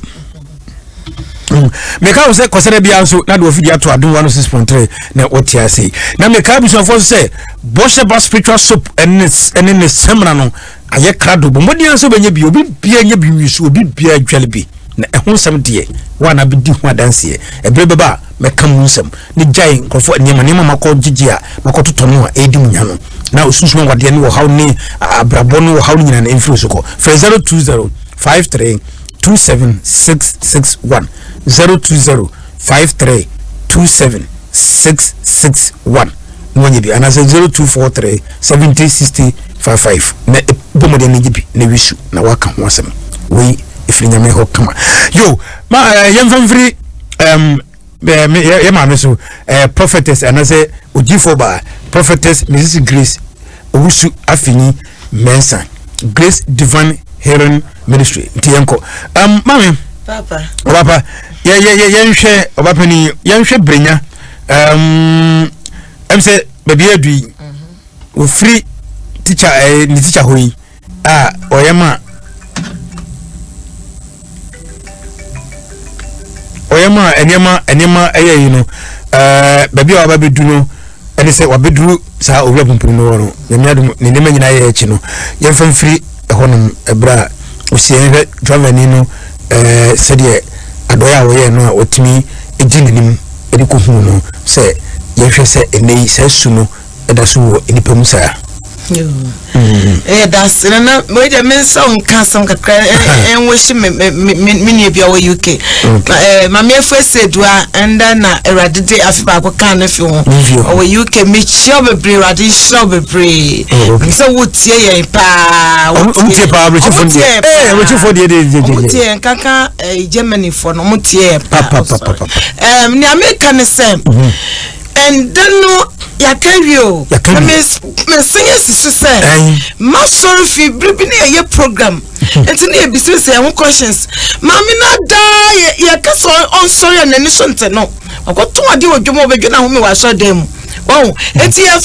Mm. Meka wo sɛ kɔsɛdɛ biara nso na de wafidi ato adom 106.3 na wɔte ase. Na meka abusuafoɔ nso sɛ bɔhyɛ ba spiritual soap ɛne ne ne sɛmina no ayɛ krado bɔ mmɔden sɛ wobɛnya bi obi bia nya bi nwisu obi bia dwale bi na ɛho nsɛm deɛ woana bɛdi ho adanseɛ ɛberɛ bɛba a mɛka mu nsɛm ne gyae nkurɔfoɔ nneɛma nneɛma makɔ gyegye a makɔtotɔ no a ɛredi mu nya no na osunsum awadeɛ ne ɔhaw ne abrabɔ ne ɔhaw no nyinaa no ɛmfiri so kɔ frɛ 020 53 27 661 020 53 27 661 na wanya bi anaasɛ 0243 70 60 55 na bɔ mmɔden no gye bi na wisu na waka ho asɛm wei ɛfiri nyame hɔ kama yo ma eh, yɛmfa mfiri um, yɛ maame so eh, prophetess anaasɛ odiifoɔ baa prophetess mrs grace owusu afenyi mensah grace divine healing ministry nti yɛnkɔ um, maame ɔbapa yɛnhwɛ ɔbapani yɛnhwɛ brenya um, ɛm sɛ baabi adu yi ofiri tikya ɛɛ ne tikya hɔ yi a ɔyɛ ma ɔyɛ ma nneɛma nneɛma ɛyɛ yi no ɛɛ baabi a waba bɛdu no ɛne sɛ wabɛduru saa owura pumpuni no hɔ no nyame adum ne nneɛma nyinaa yɛ akyi no yɛmfa mfiri ɛhɔnom ɛberɛ a ɔsi yɛnhwɛ driver ni no ɛɛ sɛdeɛ adɔeɛ a wɔyɛɛ no a wɔtumi di n'anim de kɔhuu no sɛ yɛnhwɛ sɛ ɛnnɛ yi saa su no da so wɔ nnipa mu saa. Ɛyɛ dase na na wei deɛ me nsa nka asɛm kakra ɛnwohye me me me me nua bi a ɔwɔ UK. Maame Afua Sedua ɛnda na Awurade de afe baako kaa ne fi ho. Ɔwɔ UK mekyia wo bebree Awurade nhyira wo bebree. Sɛ wotie yɛn paa. Wotie paa aburokyifo deɛ. Ee aburokyifo deɛ deɛ deɛ deɛ. Wotie yɛn kankan Germany fo no wɔn tie yɛn paa. Ɛɛm nea meka ne sɛ. Ɛndɛ no yɛaka wie o. Na me mesan asi so sɛ masɔre fi bere bi ne yɛyɛ program nti ne yɛbisabisa yɛn ho questions. Maame no adaa yɛ yɛka sɛ ɔnsɔre a n'ani so nte no. Ɔkɔtɔn adeɛ wɔ dwom a ɔbɛdwa n'ahome wɔ asɔredan mu. Wɔn nti yɛ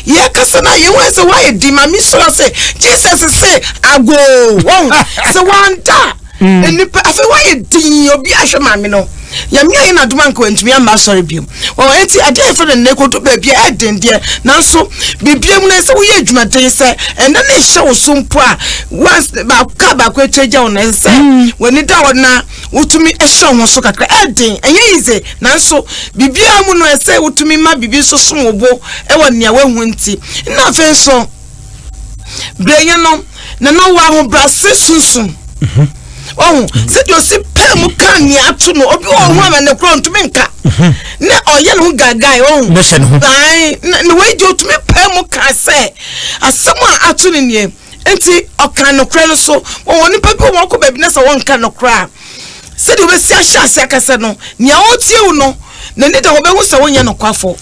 yɛkasa na yɛn ho sɛ wɔayɛ di maame sɔrɔ sɛ Jesus se agoo wɔn sɛ wɔanda. Nnipa afei wayɛ dinn obi ahwɛ maame no nyame ayɛ n'adom anka wantumi amma asɔre biom wɔn enti adeɛ a yɛfrɛ no nnɛ kɔdu baabi a ɛden deɛ nanso biribia mu no ɛsɛ woyɛ adwumaden sɛ ɛnɛ na ɛhyɛ wo so mpo a once baako kaa baako atwa agya wo no ɛsɛ sɛ w'ani da hɔ na wotumi hyɛ wo ho so kakra ɛden ɛnyɛ yize nanso biribiara mu no ɛsɛ wotumi ma biribi nso som wo bo ɛwɔ nea wahu nti na afei nso Brɛnyɛ no na na ɔwɔ ahobrɛase sunsum. Ɔho sɛdeɛ ɔsi pɛɛ mu ka nea ato no obi wɔ ho ama ne korɔ ntumi nka na ɔyɛ ne ho gagae ɔho ae na wei deɛ ɔtumi pɛɛ mu ka sɛ asɛm a ato no nie nti ɔka nokorɛ no so wɔwɔ nipa bi wɔ wɔn kɔ baabi na sɛ wɔnka nokorɛ a sɛdeɛ wobɛsi ahyɛ ase akasa no nea ɔretie wo no n'ani da hɔ bɛhu sɛ wonyɛ nokwafo.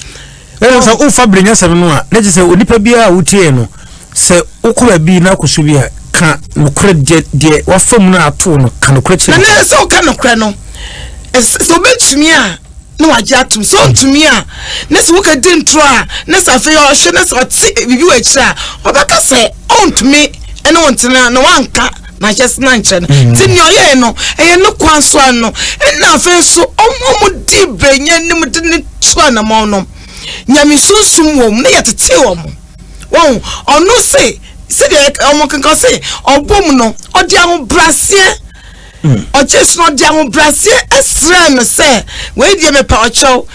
Ɛna sɛ wofa berenyasɛm no a, na kyerɛ sɛ onipa biara a wotiee no, sɛ wokɔ baabi na akɔso bi a, ka nokorɛ deɛ deɛ wafa mu no ato no, ka nokorɛ kyerɛ no. Na sɛ woka nokorɛ no, sɛ wobɛtumi a na wagye atom, sɛ ɔntumi a, na sɛ wokɛdi ntorɔ a, na sɛ afei ɔhwɛ na sɛ ɔte biribi wɔ akyire a, ɔbɛka sɛ ɔntumi ne wo ntena na wanka n'ahyɛse no ankyerɛ no. Nti nea ɔyɛe no, ɛyɛ ne kwan so ano. Ɛna afei nso, ɔmo a wɔdii Brenya anim de ne tu anamɔn no, Nyame sunsum wɔ mu na yɛtetee wɔn. Wɔn, ɔno se, sɛdeɛ wɔn kankan se, ɔbɔ mu no, ɔde ahobraseɛ, ɔgye so no, ɔde ahobraseɛ srɛɛ no sɛ, wei deɛ mepa ɔkyɛw,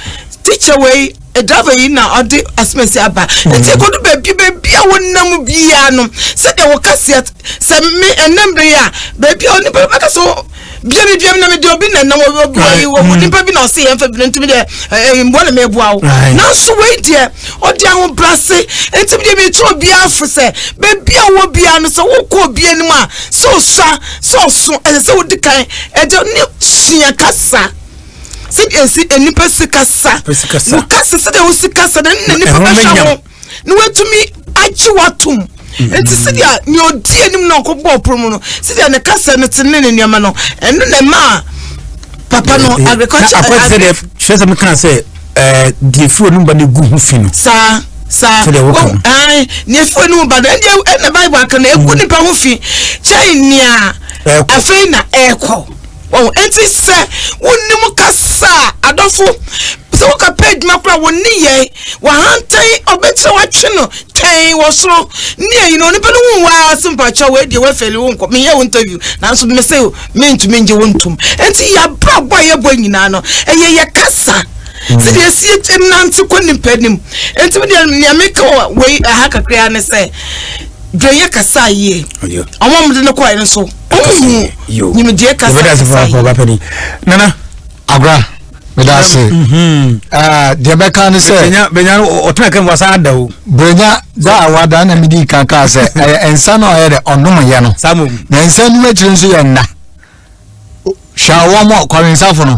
teacher wei, driver yi na ɔde asomasi aba. Nti ekodu baabi, baabi a wonam biara no, sɛdeɛ wɔka seɛ, sɛ me ɛnɛ mmerɛ yi a, baabi a onipa bɛka sɛ, Bia mi bia mi na mi de obi na nam obi obi wɔ mm. nipa bi na ɔse yɛn fɛ bi na ntumi deɛ ɛɛ mboa na mɛboa wo. Nanso wei deɛ ɔde ahobrɛase nti mi deɛ mi tu obiara fo sɛ beebi a wɔ biara no sɛ wokɔ obi anim a sɛ ɔsua sɛ ɔso ɛsɛ sɛ wodi kan ɛgye ne sua kasa sɛdeɛ esi nipa si kasa wo kasa sɛdeɛ wosi kasa na ne nipa bɛhwɛ ho. na watumi agye watom mm-hmm. nti sɛdeɛ nea ɔdi anim na ɔkɔbɔ ɔpono mu no sɛdeɛ ne kasa no te ne ne nneɛma no ɛno na ɛma papa no eh, eh, agriculture akɔte sɛ deɛ kyerɛ sɛ meka sɛ eh, deɛ firi onum ba no gu ho fi no saa saa sɛdeɛ woka no nea firi onum ba no ɛndeɛ ɛna bible aka no ɛgu mm. nipa ho fi kyɛn nea afei na ɛrekɔ Wɔn enti sɛ wonnim kasa a, adɔfo, sɛ wokɔpɛ adwuma koraa wo nneyɛe, w'ahantan, ɔbɛkyerɛ watwe no twɛn wɔ soro ne ayi no onipa no hu waa se mpakyɛ wei deɛ wafɛli wo nkɔ meyɛ wo interview nanso me se mentumi ngye wo ntom. Enti yɛabrabɔ a yɛbɔ nyinaa no ɛyɛ yɛ kasa mm. sɛdeɛ ɛsi nante kɔ nipa anim. Enti medeɛ nea meka wɔ wei ɛha kakra ne sɛ dwɛnyɛ kasa yie. Ɔmo a wɔde no kɔɛ no so ɔmo hu nyimdeɛ kasa kasa yie. Nana. Agora meda ase. Mhm. Ah, deɛ bɛka ne sɛ. Benya ɔtena kan wasa ada o. Brenya da a wada na medi kan kaa sɛ ɛyɛ nsa na ɔyɛ dɛ ɔnom yɛ no. Na nsa num akyire nso yɛ nna. Hwɛ a wɔn a kwarensafo no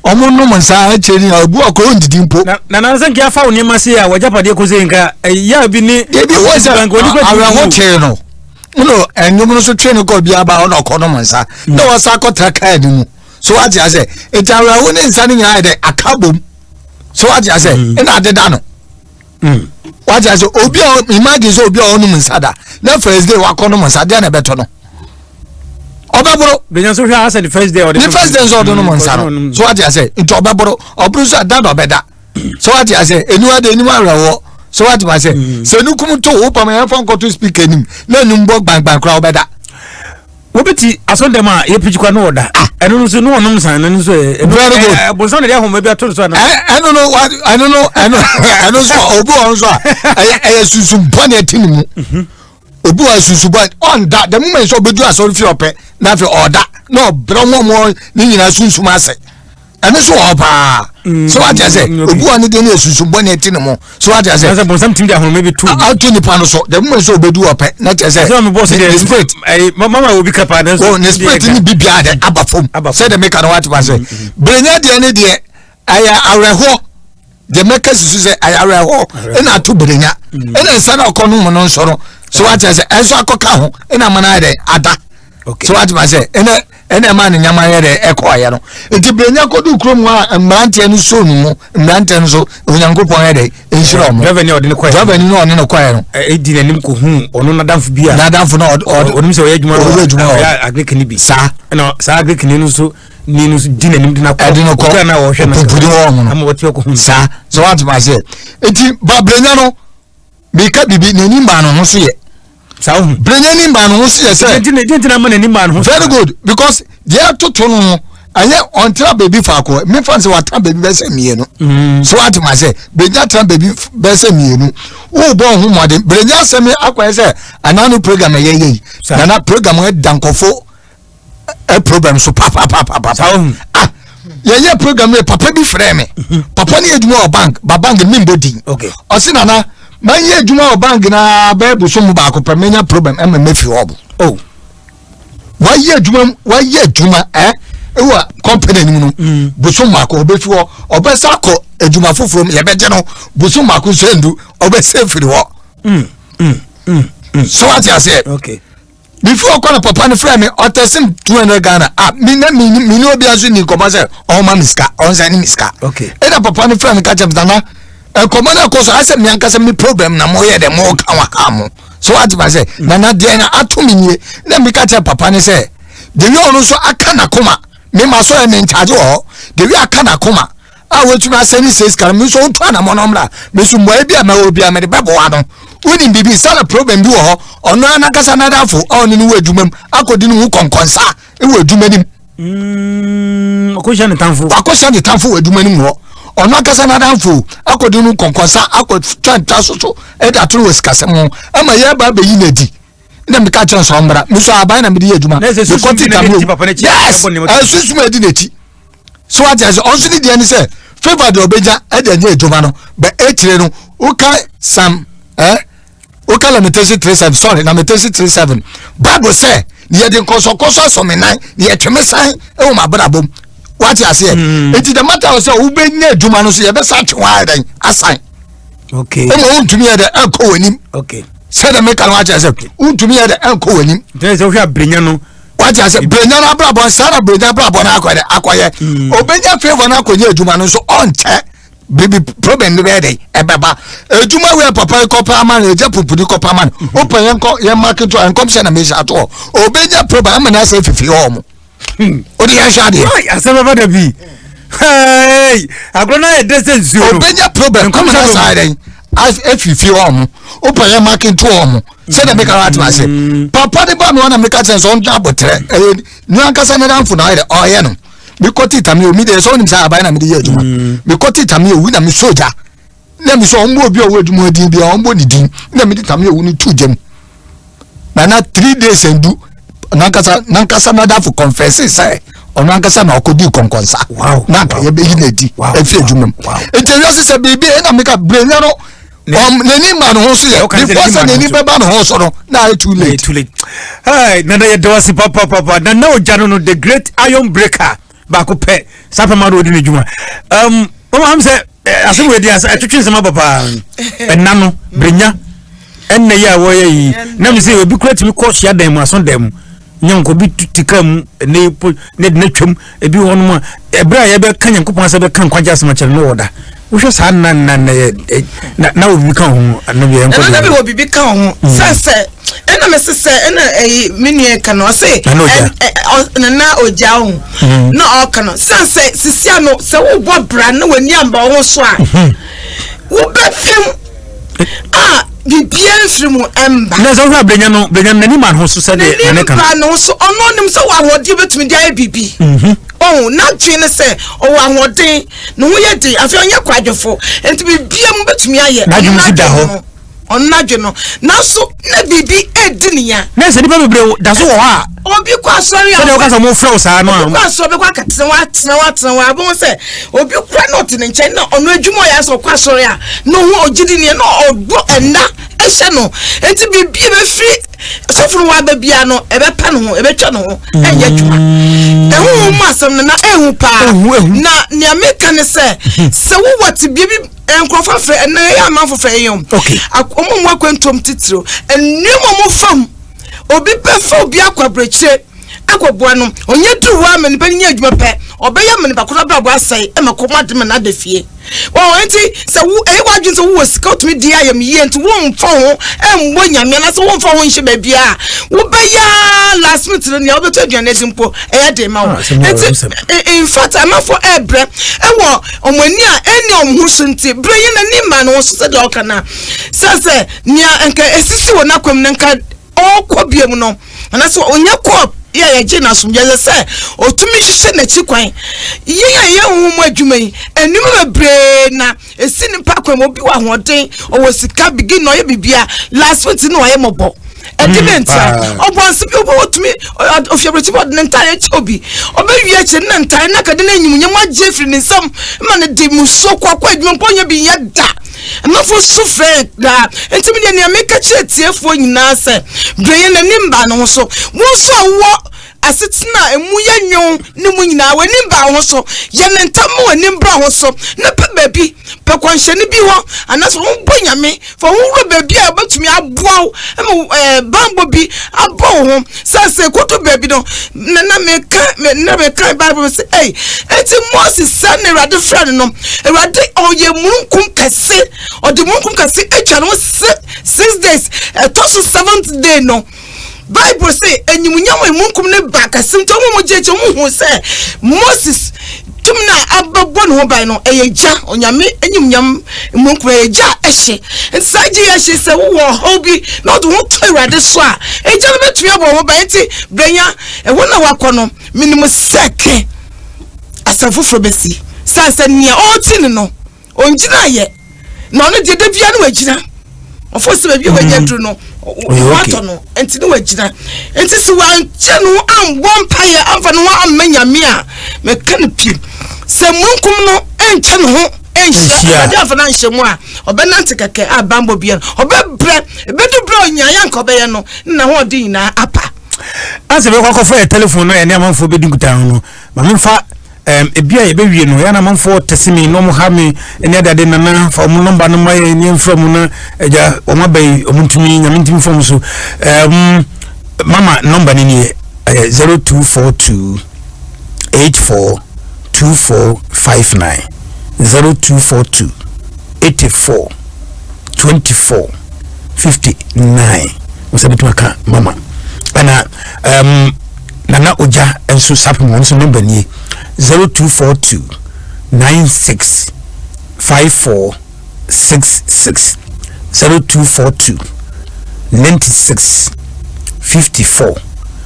wɔn nom nsa akyire ni ebu akoro ndidi mpo. Na na nsa nka afa wo nneɛma se a wɔgyapadeɛ kɔ se nka ɛyà bi ne. Debi wɔ sɛ awerɛho tee no ɛna ɛnwom no so twe no kɔ bi aba ɔna ɔkɔ nom nsa na wɔsa akɔtra kaa no mu so wate asɛ nti awerɛho ne nsa no nyinaa yɛ dɛ aka bom so wate asɛ ɛna adeda no wate asɛ obi a imagine sɛ obi a ɔnom nsa da na first day wakɔ nom nsa deɛ na ɛbɛtɔ no ɔbɛboro. Bɛnya nso hwɛ asɛ ne first day ɔde ne first day nso ɔde nom nsa no so wate asɛ nti ɔbɛboro ɔboro nso ada na ɔbɛda so wate asɛ eniwa de eniwa awerɛhoɔ so wate asɛ sɛ nukum to wo pam yɛn fa nkɔto speaker anim na enum bɔ gbangban koraa ɔbɛda. Wobɛti asɔndɛm a yɛpirikyi kwa no ɔda ɛno no nso ne ɔnom san no nso ɛ very good bonsam na de ahoma bi ato no so ana ɛno no ɛno no ɛno ɛno nso obi wɔ nso a ɛyɛ ɛyɛ sunsun bɔne ɛte ne mu obi wɔ sunsun bɔne ɔnda the moment sɛ ɔbɛdu asɔre fie ɔpɛ na afei ɔda na ɔbrɛ wɔn ne nyinaa sunsun ase. Ɛno so wɔ hɔ paa mm, so wate asɛ mm, obi wa ne deɛ ne yɛ sunsum bɔne ɛte ne mo so wate asɛ sɛ bɔnsam tumi de ahoma bi to ato nipa no so dɛm mu sɛ obedu ɔpɛ na kyerɛ sɛ ne spirit mama obi ka paa ne ne spirit ne bibia de aba fam sɛ de meka no wate asɛ mm, brenya deɛ ne deɛ ɛyɛ awerɛhoɔ deɛ mɛka susu sɛ ɛyɛ awerɛhoɔ ɛna ato brenya ɛna nsa na ɔkɔ no mu no nso no so wate asɛ ɛnso akɔka ho ɛna amana ayɛ dɛ ada so wate asɛ ɛna ɛna ɛma ne nyama yɛ dɛ ɛkɔɔyɛ no nti brenya kɔdu kurom hɔ a mmeranteɛ no soo no mu mmeranteɛ no so onyankopɔn yɛ dɛ nhyira ɔmo driver ni ɔde ne kɔɛ driver ni ɔne ne kɔɛ no ɛdi n'anim kɔ hu ɔno n'adamfo bi a n'adamfo na ɔde ɔnim sɛ ɔyɛ adwuma ɔyɛ adwuma ɔyɛ agrikini bi saa ɛna saa agrikini no nso ni no di n'anim de n'akɔ ɛde no kɔ ɔkura na ɔhwɛ no pumpuni wɔ ɔmo no ama wɔte ɔkɔ hu saa sɛ wɔate ma aseɛ eti ba brenya no meka bibi n'ani maa ne ho so yɛ saa ohun brenya ni maa ne ho so yɛ sɛ gyina ma n'ani maa ne ho so very good because deɛ ɛtoto no no ɛyɛ ɔntena baabi faako mefa sɛ watena baabi bɛsɛ mmienu mm. so wate ma sɛ brenya tena baabi bɛsɛ mmienu wobɔ ho mmɔden brenya asɛm akɔyɛ sɛ anaa no program ɛyɛ yɛ yi nana program ɛda nkɔfo ɛ program so papapapapa ah yɛyɛ program yɛ papa bi frɛ me mhm. papa ne yɛ adwuma wɔ bank ba bank mi mbɔ din ɔsi nana manyɛ adwuma wɔ bank na bɛyɛ bosom mu baako pɛ menya problem ɛma mɛfiri hɔ bo oh. wayɛ adwuma wayɛ adwuma ɛ ɛwɔ company anim no mm. bosom baako ɔbɛfi hɔ ɔbɛsa akɔ adwuma foforɔ mu yɛbɛgye no bosom baako nso ndu ɔbɛsɛ firi hɔ mm, mm, so wate aseɛ okay. Before ɔkɔ no papa no frɛ me ɔtɛsi m 200 Ghana ah me na me me ne obi nso ni nkɔmɔ sɛ ɔma me sika ɔnsa ne me sika ɛna papa no frɛ me ka kyerɛ me nana nkɔmɔ no ɛkɔ so asɛ me ankasa me problem na mo yɛ dɛ mo ka wa ha mo so wate ma sɛ mm. nana deɛ na ato me nie na me ka kyerɛ papa no sɛ de wi ɔno nso aka n'akoma me ma so yɛ me nkyagye wɔ hɔ de wi aka n'akoma a watumi asɛn ne sɛ sika no me nso ɔntu anamɔ no mmra me nso mmuaeɛ bi a mɛwɔ bi a mede bɛboa no wonim biribi sɛ na problem bi wɔ hɔ ɔno ara n'ankasa n'adamfo a ɔne no wɔ adwuma mu akɔdi ne ho kɔnkɔnsa wɔ adwuma no mu mm, wakɔhyia ne tamfo wakɔhyia ne tamfo wɔ adwuma no mu hɔ ɔno ankasa n'adamfo akɔdi no kɔnkɔnsa akɔtwa nta so so ɛde ato no wɔ sikasɛm ho ama yɛba abɛyi no adi. Na meka kyerɛ sɛ ɔmmra. Me so aban na mede yɛ adwuma. Mekɔ ti tam yes, ɛsunsum adi n'akyi. So wate ase ɔnso ne deɛ ne sɛ favour deɛ ɔbɛgya ɛde anyɛ adwuma no bɛ akyire no woka sam eh woka lamentation 37 sorry lamentation 37 bible sɛ ne yɛde nkɔsɔkɔsɔ asɔ me nan ne yɛtwe me san ɛwɔ m'abrabɔ mu wate aseɛ mm. nti the matter sɛ wobɛnya adwuma no so yɛbɛsa atwe hɔ ayɛ dɛn asan okay ɛma wontumi yɛ dɛ ɛnkɔ w'anim okay sɛdeɛ meka no wakyerɛ sɛ wontumi yɛ dɛ ɛnkɔ w'anim nti sɛ wohwɛ abrenya no wate ase brenya no abrabɔ saa na brenya abrabɔ no akɔyɛ akɔyɛ mm. obɛnya favour no akɔnyɛ adwuma no nso ɔnkyɛ biribi problem no bɛyɛ dɛ ɛbɛba adwuma wei papa yi kɔpɛ ama no ɛgya pumpuni kɔpɛ ama no mm-hmm. wopɛ yɛnkɔ yɛn market a nkɔm sɛ na mehyɛ atoɔ obɛnya problem ama no asɛ fifi hɔ mo wode yɛhwɛ adeɛ asɛm bɛba da bi agorɔ no ayɛ dɛ sɛ nsuo no obɛnya problem ama no asɛ dɛn afifi hɔ mo wopɛ yɛn market hɔ mo sɛdeɛ meka no atena ase mm. papa de ba me hɔ na meka kyerɛ sɛ ɔntwa abɔterɛ ɛyɛ ne ankasa ne damfo na ɔyɛ dɛ ɔyɛ no mekɔ tita me omi deɛ sɛ wonim sɛ aban na mede yɛ adwuma mm. mekɔ tita me owu na mesɔ gya na mesɛ ɔmbɔ obi a ɔwɔ adwuma din bia ɔmbɔ ne din na mede tame owu no to gya mu na na three days ndu nankasa nankasa nadafo confess sɛ ɔno ankasa na ɔkɔdi kɔnkɔnsa na anka yɛbɛyi no adi afi adwuma mu nti ewiase sɛ biribi ɛna meka brɛnya no n'ani ma ne ho so yɛ before sɛ n'ani bɛba ne ho so no na ayɛ too late. too late hey, nana yɛ dawasi papapapa nana ogya no no the great iron breaker baako pɛ saa pɛ ma do odi ne dwuma um, mama am sɛ eh, asɛm wɔ adi asɛ ɛtwetwe nsɛm aba paa ɛna no brenya ɛnna yi a wɔyɛ yi na mi sɛ obi kura tumi kɔ hyia dan mu aso dan mu nyanko bi te kaa mu ne po ne de n'atwam ebi hɔ nom a ɛberɛ a yɛbɛka nyankopɔn asɛ bɛka nkwagye asɛm akyerɛ no wɔ da wohwɛ saa nna nna nna yɛ na na wɔ biribi ka ho na bi yɛnkɔ na bi wɔ biribi ka ho mm. sɛ sɛ ɛna mɛ sɛ sɛ ɛna ɛyi me nua ka no ɔse nana ogya ho mm. na ɔka no sɛ sɛ sisi ano sɛ wobɔ bra na w'ani amba wo ho so a mm-hmm. wobɛfem a biribiara mfiri mu mba. Na sɛ wohwɛ a brenya no brenya no n'ani ma ne ho so sɛdeɛ n'ani ka no. N'ani ba ne ho so ɔno ɔnim sɛ wɔ ahoɔden bɛtumi de ayɛ biribi. Mhm. Ɔho n'adwene ne sɛ ɔwɔ ahoɔden ne ho yɛ den afei ɔnyɛ kwadwofo nti biribiara mu bɛtumi ayɛ. N'adwene nso da hɔ. Ɔno n'adwene no nanso na biribi edi ne ya. Na sɛ nipa bebree da so wɔ hɔ a. Obi kɔ asɔre a. Sɛdeɛ wɔka sɛ wɔn frɛ wo saa no a. Obi kɔ asɔre bɛkɔ akɛtena hɔ atena hɔ atena hɔ abɛn sɛ obi kura na ɔte ne nkyɛn na ɔno adwuma ɔyɛ asɛ ɔkɔ asɔre a na ɔho ɔgye di neɛ na ɔbɔ ɛnna ɛhyɛ no nti biribi bɛfiri sɔfo no waba bia no ɛbɛpa ne ho ɛbɛtwa ne ho ɛnyɛ adwuma ɛho mu asɛm no na ɛhu paa na nea meka ne sɛ sɛ wowɔ tebea bi nkurɔfo afrɛ ɛnna ɛyɛ amanfo frɛ yɛn o ɔmo mu akwantuom titiriw nneɛma ɔmo fam obi bɛfa obi akɔ aburokyire akɔboa no ɔnyɛ duru hɔ ama nipa no nyɛ adwuma pɛ ɔbɛyɛ ama nipa koro abrabɔ asɛe ɛma kɔm ade ma no ada fie wɔn nti sɛ wo ɛyɛ w'adwene sɛ wowɔ sika wotumi di ayɛm yie nti womfa ho ɛmmɔ nyame anaasɛ womfa ho nhyɛ baabi a wobɛyɛ last minute no nea wobɛtɔ aduane adi mpo ɛyɛ den ma wo ah, nti in fact amanfoɔ ɛɛbrɛ ɛwɔ wɔn ani a ɛnni wɔn ho so nti berɛ yɛ n'ani ma no ho so sɛdeɛ ɔka no a sɛ sɛ nea nka esisi wɔ n'akwam no nka ɔrekɔ biom no anaasɛ ɔnyɛ kɔ yɛ a yɛgye no asomdwe ɛsɛ sɛ ɔtumi hyehyɛ n'akyi kwan yɛn a yɛyɛ honhom mu adwuma yi nneɛma bebree na esi nipa kwan mu obi wɔ ahoɔden ɔwɔ sika bigi na ɔyɛ bibia last minute na ɔyɛ mɔbɔ ɛde bɛ ntia ɔbɔnse bi obi wɔtumi ofiabrɛkyi bi ɔde ne ntaare kyɛ obi ɔbɛwie akyɛ ne ntaare na kade ne enyimnyam agye afiri ne nsam ma ne de musuo kɔ akɔ adwuma mpo nyɛ bi nyɛ da Amanfoɔ su frɛ daa. Enti me deɛ nea meka kyerɛ atiefoɔ nyinaa sɛ, dwen yɛn anim ba ne ho so. Wo nso a wowɔ asetena a emu yɛ nwow ne mu nyinaa, w'anim ba wo ho so. Yɛ no ntɛm ma w'anim bra ho so, na pɛ baabi, pɛ kwanhyɛne bi hɔ, anaasɛ wo bɔ Nyame, fa wo ho wura baabi a wobɛtumi aboa wo ma ɛɛ banbɔ bi abɔ wo ho. Sɛ sɛ ekodu baabi no, na na meka na meka Bible sɛ, ei, enti Moses sɛ na Awurade frɛ no no, Awurade ɔyɛ mununkum kɛse, ɔde mununkum kɛse atwa ne ho six days, ɛtɔ so seventh day no. Bible sɛ enyimnyam a mununkum no ba kɛse nti wɔn a wɔgye akyi wɔn hu sɛ Moses tumi no a abɛbɔ ne ho ban no ɛyɛ gya onyame enyimnyam mununkum ɛyɛ gya a ɛhye nti saa gya yi ɛhye sɛ wowɔ ɔhaw bi na ɔde ho to awurade so a egya no bɛtumi abɔ ho ban nti brɛnya ɛhɔ na wakɔ no menim sɛ ke asɛm foforɔ bɛsi sɛ sɛ nea ɔreti no no ɔngyina yɛ na ɔno deɛ da biara no wagyina ɔfo sɛ baabi a wanya duru no. Watɔ no nti ne wagyina. Nti sɛ wankyɛ ne ho ambɔ mpaeɛ amfa ne ho amma Nyame a, meka no pie sɛ mununkum no nkyɛ ne ho nhyia, Awurade amfa no anhyɛ mu a, ɔbɛnante kɛkɛ a bammɔ biara ɔbɛbrɛ. Ɛbɛdu berɛ a ɔnyaeɛ anka ɔbɛyɛ no ne n'ahoɔden nyinaa apa. Ansa bɛkɔ akɔfa yɛ telefon no a yɛne amanfoɔ bɛdi nkutaho no, ma memfa um, ebi a yɛbɛwie no, yɛn amanfoɔ tɛse me na wɔn ha me ne adeade nana fa wɔn nɔmba no ma yɛn ne yɛmfrɛ mu na agya wɔn aba yi wɔn ntumi nyame ntumi fam so. Um, mama nɔmba no nie, ɛyɛ 0242 84 2459 0242 84 24 59 wɔsɛ bɛtumi aka mama ɛna um, Nana Ogya nso sapem wɔn nso nɔmba nie 0242 96 54 66 0242 96 54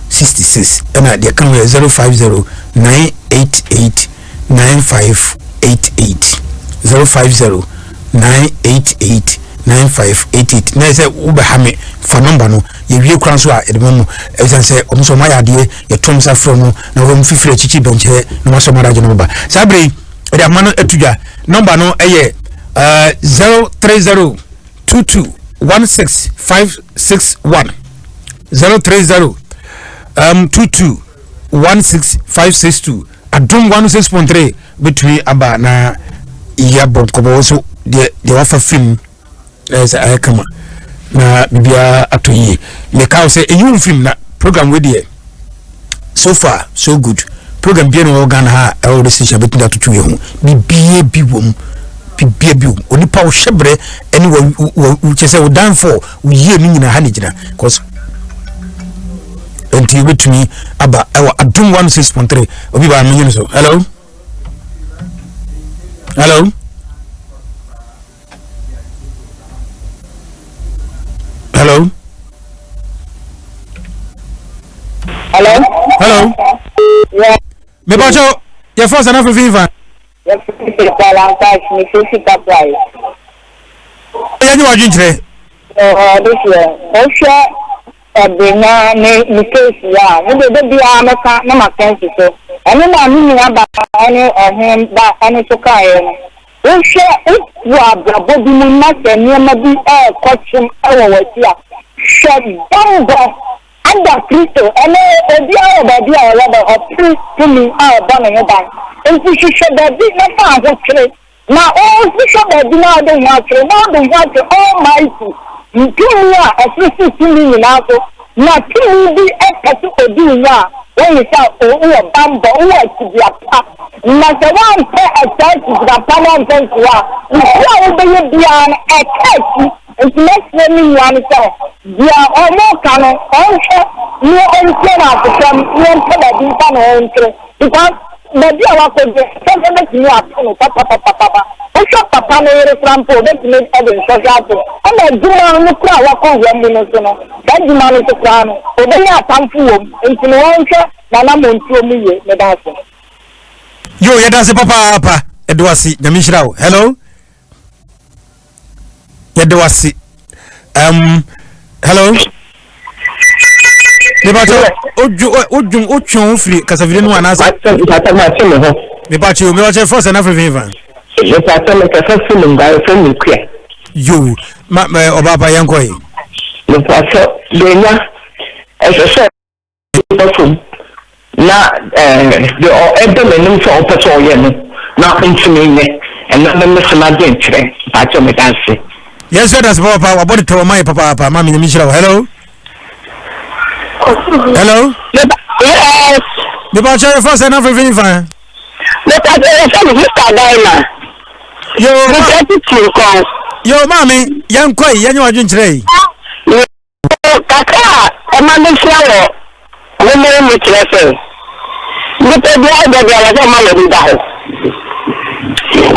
66 ɛna deɛ ka ho yɛ 050 988 9588 050 988 9588 na sɛ wobɛha me fa nɔmba no yɛwie kora nso a yɛde ma mu ɛsiane sɛ ɔmo nso ɔmo ayɛ adeɛ yɛto nsa frɛ mo na wɔn fifiri akyikyi bɛnkyɛ na wɔasɔ ɔmo adagye no ba saa bere yi ɛde ama no atu dwa nɔmba no ɛyɛ 030 22 16 561 030 22 16562 Adom 106.3 bɛtumi aba na yɛabɔ nkɔmmɔ nso deɛ deɛ wafa fim na ɛsɛ ayɛ kama na biribiara atɔ yie meka wo sɛ ɛyi wo mfirim na program wei deɛ so far so good program bia na ɔwɔ Ghana ha a ɛwɔ station bɛtumi de atoto yɛ ho biribiara bi wɔ mu biribiara bi wɔ mu onipa wo hyɛbrɛ ɛne wɔ wɔ kyɛ sɛ wo downfall wo yie no nyinaa ha ne gyina cause nti wobɛtumi aba ɛwɔ adom 106.3 obi baa menyene so hello hello hello hello hello yeah. mepakyɛw yɛfrɛ sɛ na afefe fa Yɛnyɛ w'adwenkyerɛ. Ɔde seɛ, wohwɛ Ɔbena ne ne case yi a, me deɛ da biara mɛka na maka asi so. Ɛno na me nua ba ne ɔhene ba no nso kaeɛ no. Wohwɛ wowɔ abrabɔ bi mu na sɛ nneɛma bi rekɔ kyem wɔ w'akyi a, hwɛ bammɔ Ada Kristo ne obiara wɔ baabi a ɔyɛ dɛ ɔpere tumi a ɔbɔ ne ho ban. Enti hwehwɛ baabi na fa ahokyere, na wohwehwɛ baabi na wode ho akyere, na wode ho akyere Almighty, tumi a ɛsoro so tumi nyinaa so, na tumi bi pɛ sɛ odi wo nya a, wohu sɛ wowɔ bammɔ, wowɔ akyidua pa. Na sɛ woampɛ saa akyidua pa no amfa nsi hɔ a, biribi a wobɛyɛ biara no, ɛka akyi. Nti mɛsrɛ me nua no sɛ deɛ ɔmo ka no ɔnhwɛ ne ɔntie no asesɛm ne ɔmpɛ baabi mfa ne ho nkyere because baabi a wakɔ deɛ nsɔhwɛ bɛtumi ato no papapapapa. Wohwɛ papa no yere koraa mpo ɔbɛtumi de nsɔhwɛ ato no ɛna adwuma no koraa a wakɔ wura mu no nso no saa adwuma no nso koraa no ɔbɛnya atamfo wɔ mu nti no ɔnhwɛ n'anamontuo mu yie. Meda ase. Yo, yɛda ase papaapa. Ɛde wase. Nyame nhyira wo. Hello. yɛde wase um, hello mepakyɛ wodwom wotwe wo firi kasafiri no anaasɛ mepakyɛ mepakyɛ frɛ sɛ na frɛ fimfa mepakyɛ mekasa fi mu nguare fɛ me kua yo ma ɔbaapa yɛnkɔ yi mepakyɛ bɛnya ɛsɛ sɛ ba fam na deɛ ɛda n'anim sɛ ɔpɛ sɛ ɔyɛ no na ɔntumi nyɛ ɛno ne me so m'adwenkyerɛ mpakyɛw meda ase. Yɛn nso yɛda ase papaapa wabɔ de tɛwɔ ma yɛ papaapa maame nyame nhyira wo hello hello. Yes. Mepa kyɛ yɛfa sɛ na fefe fa. Mepa kyɛ yɛfɛ no Mr. Daima. Yo ma. Mepa titi nkɔn. Yo maame yɛn kɔ yi yɛn nyɛ wadwenkyerɛ yi. Kakra a ɛma mesua wɔ nwoma yi mu kyerɛ sɛ, nipa biara da biara ɛsɛ sɛ ɔma n'ani da hɔ.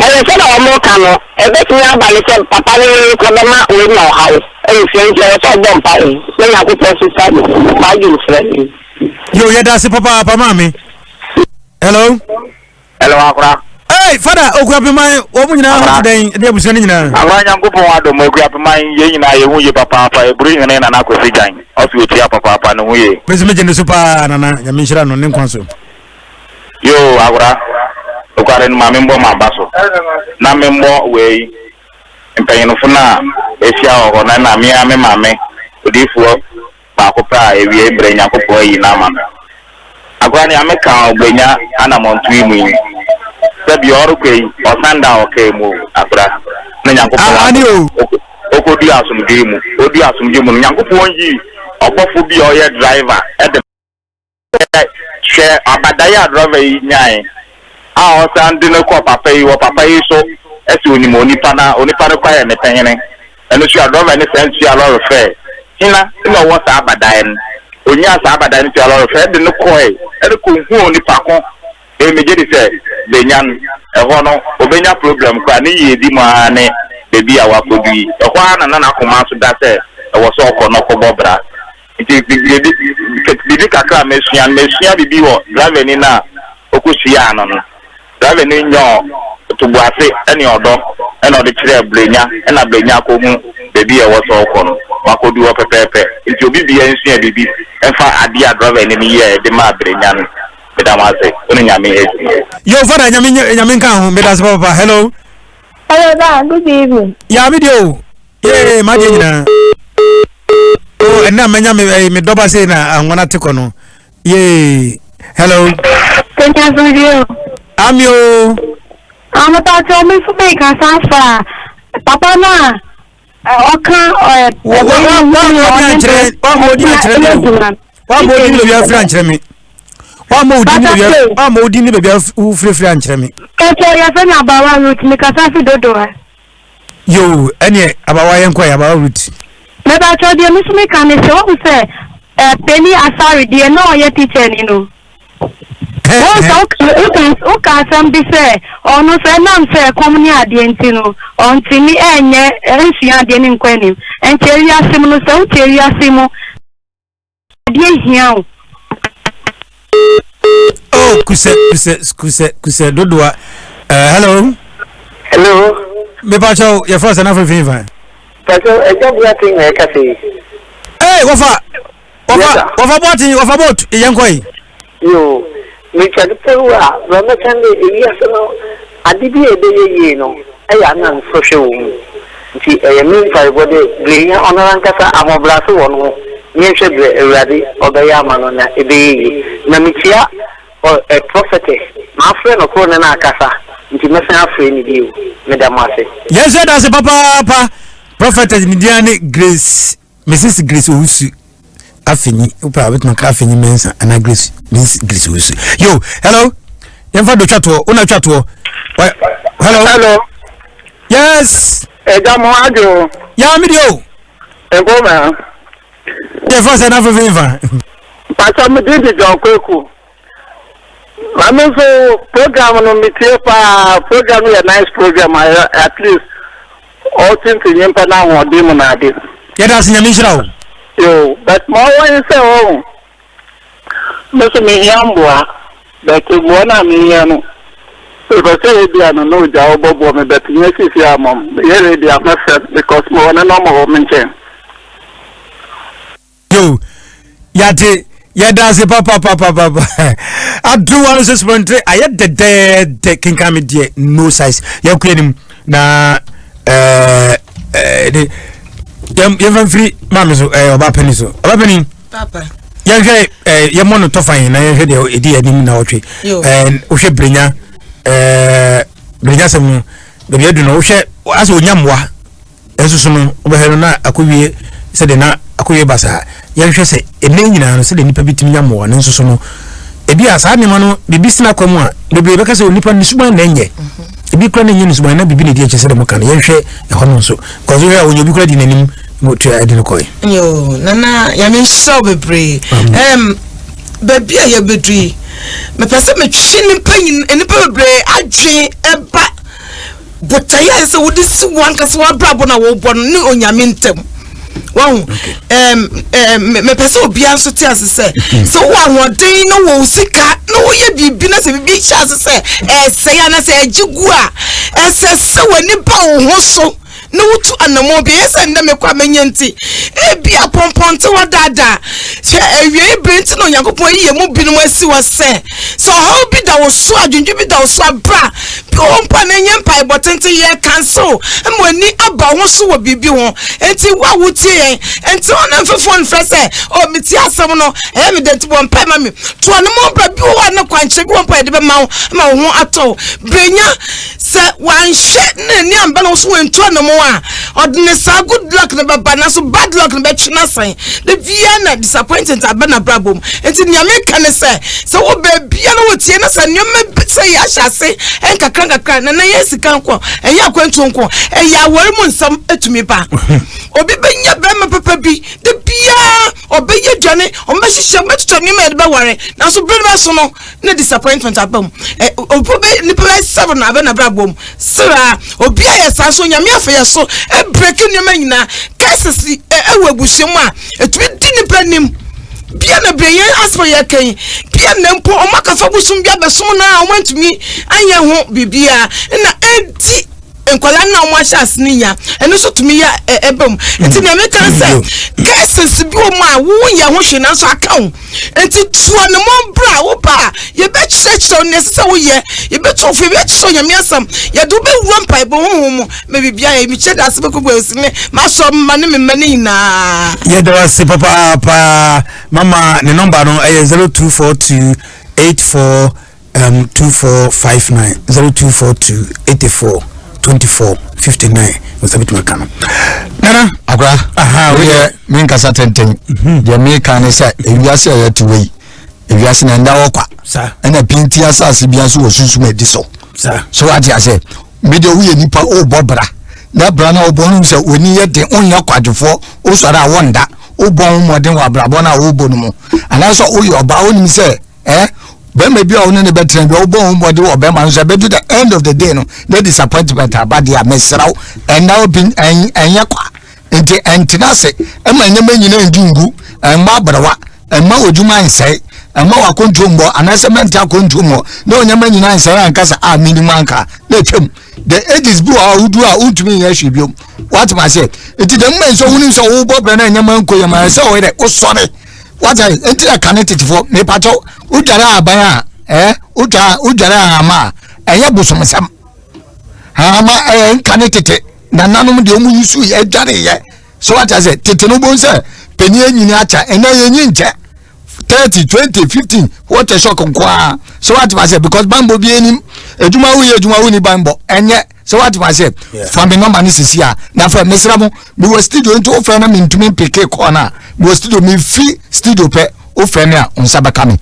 Ɛyɛ sɛdeɛ wɔka no, ɛbɛtumi aba no sɛ papa no yere kora bɛma wanya ɔhaw wɔ fie nti ɛwɔ sɛ ɔbɔ mpaeɛ na Nyankopɔn sesa n'adwenkyerɛ. Yo, yɛda ase papaapa maame. Hello. Hello, akora. Hey, fada Okuapeman, wɔn mu nyinaa ho te dɛn de abusua no nyinaa? Agora Nyankopɔn adom Okuapeman yɛn nyinaa yɛn ho ye papaapa Eburu hene Nana Kwesi Gyan ɔse otua papaapa ne ho ye. Me nso megye ne so paa Nana, Nyame nhyira no ne nkwa so. Yoo Agora, nokware no ma membɔ m'aba so na memmɔ wei mpanyinfo no a ahyia wɔ hɔ no ɛna me ara me maame odiyifoɔ baako pɛ a awiei berɛ Nyankopɔn ayi no ama no. Akora nea meka a ɔbɛnya anamɔnto yi mu yi, sɛ bia ɔrekɔ yi, ɔsan da ɔkaa mu o, akora, na Nyankopɔn adom, ɔkɔduu asomdwoe mu. Ɔduu asomdwoe mu no, Nyankopɔn yii ɔbɔfo bi a ɔyɛ driver de Hwɛ abadaeɛ a driver yi nyae a ɔsan de no kɔ papa yi hɔ, papa yi so se onim onipa na onipa no koraa yɛ ne panyini. Ɛno so a driver no san tua lɔre fare. Hena na ɔwɔ saa abadaeɛ no? Ɔnyaa saa abadaeɛ no tua lɔre fare de no kɔe de kɔhuu onipa ko. Ee megye di sɛ Benyan, ɛhɔ no ɔbɛnya problem koraa, ne yiedi mu ara ne baabi a wakɔdu yi. Ɛhɔ ara na na n'akoma nso da sɛ ɛwɔ sɛ ɔkɔ na ɔkɔbɔ bra. Nti biribi biribi kakra a mesua no, mesua biribi wɔ driverni no a ɔkɔhyiaa no no. Driverni no nyaa ntoboase ne ɔdɔ na ɔde kyerɛɛ Brenya na Brenya akɔhu baabi a ɛwɔ sɛ ɔkɔ no. Wakɔdu hɔ pɛpɛɛpɛ. Nti obi biara nsua biribi mfa adeɛ a driverni no yɛɛ de maa Brenya no. Meda mo ase. Wo ne Nyame adwuma. Yo fada nyame nyame nka ho meda ase papa hello. Hello da good evening. Ya me deɛ o. Yee ma deɛ nyinaa. Oh ɛnna manya me eh, me dɔba sei na anwana te kɔ no. Yee hello. Kenya Studio. Ami o. Amopatɔ mi nso mi kasa fa papa no a ɔka ɛ. Wọ́n wọ́n ankyerɛ wọ́n mọ odi ankyerɛ mi o wọ́n mọ odi ni baabi afiri ankyerɛ mi wọ́n mọ odi ni baabi wọ́n mọ odi ni baabi afiri ankyerɛ mi. Kɛtɛ yɛfɛ mi abawa root mi kasa fi dodo ɛ. Yoo ɛneɛ abawa yɛnkɔ ɛ abawa Ruth. Mepakyɛw deɛ me nso meka ne sɛ wahu sɛ eh, Penny Asare deɛ na ɔyɛ teacher ni no wahu sɛ woka woka asɛm bi sɛ ɔno sɛ ɛnam sɛ ɛkɔm ne adeɛ nti no ɔntumi ɛnyɛ ɛnsua adeɛ ne nkɔ anim nti ewiase mu no sɛ wote ewiase mu Adeɛ hia wo. Oh, kusɛ kusɛ kusɛ kusɛ dodoa. Uh, hello. Hello. Mepa kyɛw yɛfrɛ sɛ n'afɛ fi fa. Pàṣẹ ẹja Boateng na ɛka sɛ yi. Ee wɔfa wɔfa wɔfa Boateng wɔfa boat yɛn kɔ yi. Yoo metwa de pɛw a brɛ mɛka ne ewiase no ade bi a ɛbɛyɛ yie no ɛyɛ ana nsɔhwɛ wɔ mu. Nti ɛyɛ me mpaebɔ dɛ brenya ɔnoara ankasa ahobrɛase wɔ noho yɛnhwɛ brɛ Awurade ɔbɛyɛ ama no na ɛbɛyɛ yie. Na mekyia ɔ ɛ prophetess mafrɛ no koro ne no akasa nti mɛsan afrɛ no bio. Meda mo ase. Yɛn nso yɛda ase papaapa. Prophetess ne din ara ne Grace Mrs Grace Owusu Afenyi. Wopɛ a wobɛtumi aka Afenyi Mensah anaa Grace Mrs Grace Owusu. Yo, hello. Yɛmfa do twa toɔ. Wo na twa toɔ. Hello. Hello. Yes. Ẹja mo adwo. Ya mi di o. Nko ma. Yẹ fọ sẹ n'afọ fi nfa. Pàṣẹ mi di di John Kweku. Maame nso program no mi tie paa program yɛ nice program at least ɔtenten nyimpa n'ahoɔden mu n'ade. Yɛda ase nyame nhyira wo. Yo, but ma ɔwɔ yi sɛ ɔho. Me nso mehia mboa but mboa no a mehia no mepɛ sɛ ebia no na ogya ɔbɔboa me but nyɛ sisi a mom meyɛ ready a mɛfrɛ no because mewɔ ne nɔma wɔ me nkyɛn. Yo, yɛate yɛda ase papapapapa ado 106.3 ayɛ dɛdɛɛdɛ kenkan me deɛ no size yɛnkɔ anim na ɛɛ ɛɛ yɛmfa mfiri maame so ɛɛ ɔba panyin so ɔba panyin. Papa. Yɛnhwɛ ɛɛ yɛmmɔ no tɔfa yi na yɛnhwɛ deɛ ɛdi anim na ɔtwe. Ɛɛ wohwɛ Brenya ɛɛ Brenya sɛm no baabi adu no wohwɛ asɛ onya mmoa ɛnso so no wobɛhwɛ no na akɔwie sɛdeɛ na akɔwie basaa. Yɛnhwɛ sɛ ɛnɛ nyinaa no sɛdeɛ nnipa bi tumi nya mmoa no nso so no ebi a saa nneɛma no biribi sena kwa mu a bebree bɛka sɛ onipa ne suban na ɛnyɛ ebi kura na ɛnyɛ ne suban na biribi na ɛdi akyɛ sɛdeɛ moka no yɛnhwɛ ɛhɔ no nso kɔso hwɛ a ɔnya obi kura di n'anim tua ɛde no kɔe. Yoo, nana nyame nhyira wo bebree. Um, baabi a yɛbɛdu yi, mepɛ sɛ metwe nipa nyin nipa bebree adwen ɛba botaeɛ a sɛ wode si wo ankasa w'abrabɔ na wɔbɔ no ne onyame ntam. Wahu? Ɛɛm, ɛɛm, mepɛ sɛ obiara nso te ase sɛ, sɛ wowɔ ahoɔden na wɔ sika na woyɛ biribi na sɛ biribi hyɛ ase sɛ ɛresɛe anaasɛ ɛgye gu a, ɛsɛ sɛ w'ani ba wo ho so na wotu anammɔn bi. Ɛyɛ sɛ nnɛ mekɔ a mɛnya nti, ebia pɔmpɔntewa daadaa. Hwɛ, awiei bere nti na Onyankopɔn ayi yɛn mu binom asi hɔ sɛ, sɛ ɔhaw bi da wo so, adwendwen bi da wo so a, bra. Bi wɔ hɔ mpo a na ɛnyɛ mpaebɔ tenten, yɛrekansew ma w'ani aba wo ho so wɔ biribi ho. Enti wo a wutie yɛn, nte hɔ na mfa fon mfrɛ sɛ, Oh, metie asɛm no, ɛyɛ me dɛ nti bɔ mpae ma me. To anammɔn bra. Bi wɔ hɔ a na kwankyerɛ bi wɔ hɔ mpo a yɛde bɛma wo ma wo ho atɔ wo. Brenya, Sɛ wanhwɛ na n'ani amba ne ho so wantu anammɔn a, ɔde ne saa good luck no bɛba nanso bad luck no bɛtwe no asan. Da biara na disappointment aba n'abrabɔ mu. Nti nea meka ne sɛ, sɛ wɔ baabiara na wotie na sɛ nneɛma bi sɛ yɛ ahyɛ ase nkakra nkakra na na yɛ sika nko, ɛnyɛ akwantuo nko, ɛyɛ aware mu nsɛm atumi ba. Obi bɛnya bɛrima papa bi, da biara ɔbɛyɛ aduane, ɔmbɛhyehyɛ, ɔmbɛtotɔ nneɛma a yɛde bɛware, nanso bere no bɛso no, na disappointment aba mu. Ɛ obi bɛ nipa bɛ seven abɛ na abrabɔ mu sra obi a yɛ saa nso nyame afa yɛ so ebreki nneɛma nyinaa curses ɛwɔ abusua mu a etumi di nipa nim bia na bere yɛn asɛm yɛ kan bia na mpo ɔmo akafa bosom bi abɛsom na ɔmo antumi anyɛ ho biribiara na edi nkwadaa no na wɔn ahyɛ ase no nya ɛno nso tumi yɛ ɛba mu nti nea meka ne sɛ cases bi wɔ mu a woyɛ ho hwee nanso aka wo nti tua ne mo bra wo ba a yɛbɛkyerɛkyerɛ wo nea ɛsɛ sɛ woyɛ yɛbɛtu wo fo yɛbɛkyerɛ nyame asɛm yɛde wobɛwura mpaebɔ honhom mu ma biribiara yɛ mekyɛ da ase bɛkɔ bu ɛsi ne masɔ mma ne me mma ne nyinaa. Yɛda wo ase papaapa mama ne nɔmba no ɛyɛ 0242 84 Um, 2459 0242 84 24 59 nsa bitumi aka no nana akora woyɛ menkasa tenten mhm. deɛ meka ne sɛ ewiase a yɛte wei ewiase na ɛnda hɔ kwa ɛna pinti asase bia nso wɔ sunsum adi so so wate aseɛ medeɛ woyɛ nipa wobɔ bra na bra no a wobɔ no sɛ w'ani yɛ den wonyɛ kwadwofoɔ wosɔre a wonda wobɔ wo mmɔden wɔ abrabɔ no a wobɔ no mu anaasɛ woyɛ ɔbaa wonim sɛ eh bɛrima bi a ɔne ne bɛtena bi a wobɔ ho mmɔden wɔ bɛrima no so ɛbɛdu the end of the day no na disappointment aba deɛ a mesrɛ wo ɛnna obi ɛnyɛ kwa nti ɛntena ase ɛma nneɛma nyinaa ndi ngu ɛmma aberewa ɛmma w'adwuma nsɛe ɛmma w'akɔntuo mmɔ anaasɛ mɛnte akɔntuo mmɔ na onyɛma nyinaa nsɛe ankasa a menim anka na atwam the ages bi wɔ hɔ a wodu a wontumi nyɛ hwee biom woatem aseɛ nti dɛm mma nso wonim sɛ wobɔ brɛ no nneɛma nkɔ yɛ ma ɛsɛ wɔyɛ dɛ wosɔre wata nti na kane tetefoɔ mepakyɛw wodware ahaban a ɛɛ wodware wodware ahama a ɛyɛ bosomsɛm ahama ɛyɛ nkane tete nananom deɛ wɔn yi so yɛ adware yɛ so wata sɛ tete no bon sɛ panin anyini akyɛ ɛnna yɛ nyi nkyɛ 30 20 15 water shock nko ara so wate ma sɛ because bambɔ bi anim adwuma woyɛ adwuma wonni bambɔ ɛnyɛ sɛ wate ma sɛ fa me nɔmba no sisi a na fɛ mesrɛ mo mewɔ studio nti wofrɛ no mentumi mpeke kɔɔ no a mewɔ studio mefi studio pɛ wofrɛ me a wo nsa bɛka me.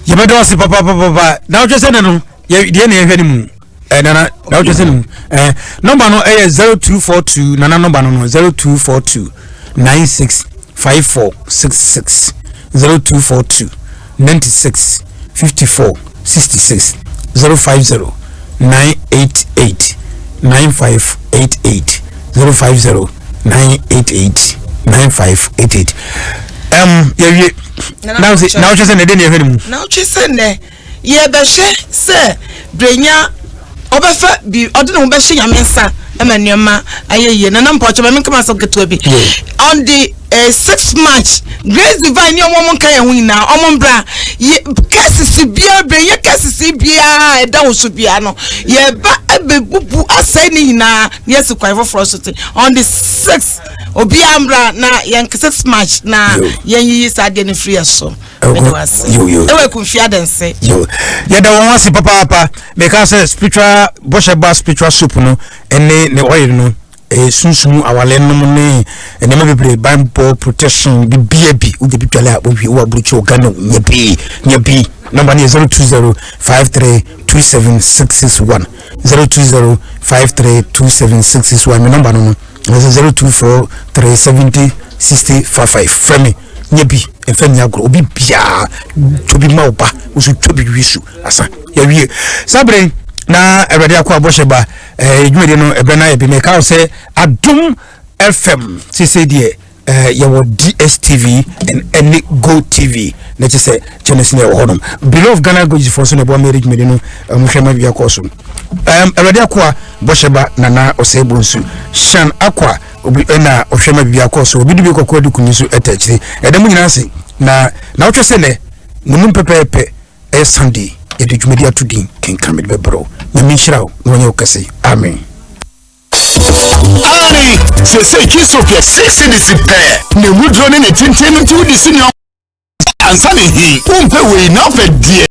Yɛbɛda ase papapapapa na wotwɛ sɛ ne no deɛ na yɛhwɛ no mu eh, nana na wotwɛ sɛ no mu eh, nɔmba no ɛyɛ 0242 nana nɔmba no no 0242 96 5466 0242 96 54 66 050 988 9588 050 988 9588 um, yɛwie na wotwɛ sɛ ne de ne yɛhwɛ no mu na wotwe sɛ nnɛ Yɛrebɛhwɛ sɛ Brenya ɔbɛfa bi ɔde ne ho bɛhyɛ Nyame nsa ma nneɛma ayɛ yie. Nana mpɔkyɛ ma menka m'asɛm ketewa bi. On the eh, 6 March, Grace Divine ne ɔmo ɔmo nka yɛn ho nyinaa ɔmo mbra. Yɛ kɛsisi biara Brenya kɛsisi biara a ɛda wo so biara no yɛba abɛbubu asɛe ne nyinaa na yɛasi kwan foforɔ so te. On the 6 obiara mbra na yɛn 6 March na yɛnyiyi saa adeɛ no firi yɛ so. Meda wo ase. Ɛwɔ Akumfi Adanse. Yɛda wɔn ase papaapa. Meka sɛ spiritual bɔhyɛ ba spiritual soup no ɛne ne oil no ɛyɛ sunsum awale nom ne nneɛma bebree banbɔ protection bibia bi wogye bi dwale a wowie wɔ aburukyi wɔ Ghana nya bi nya bi nɔmba no yɛ 020 53 27 661 020 53 27 661 me nɔmba no no ɛsɛ 0243 70 60 55 frɛ me nyɛ bi mfa nni agorɔ obi biara twa bi ma wo ba wo so twa bi wie su asa yɛwie saa berɛ na awurade akɔ abɔhyɛ ba eh, dwumadi no ɛberɛ no ayɛ bi meka wo sɛ adom fm sesei deɛ Yɛwɔ DSTV and ɛne Go TV na kyɛ sɛ channels no ɛwɔ hɔnom. Bureau of Ghana Goes foɔ nso na ɛboa mary dwumadi no, ɔmo ma biribi akɔ so. Awurade akoa bɔhyɛ ba Nana Ɔsɛe Bonsu Shan Akwa obi ɛna ɔhwɛ ma biribi akɔ so. Obi de bi kɔkɔɔ de kunyi so ɛta akyire. Ɛda mu nyinaa ase na wotwɛ sɛ nɛ ne mu pɛpɛɛpɛ ɛyɛ Sunday, yɛde dwumadi ato din kenkan mede bɛbrɛ. Nyame nhyira wo na wɔnyɛ wo kɛse. Amen. Aane, sese Kisop yɛ 6 cedis pɛ na emu duro ne ne tenten no, nti wodi si nea ansa ne hi wompɛ wei na wopɛ deɛ.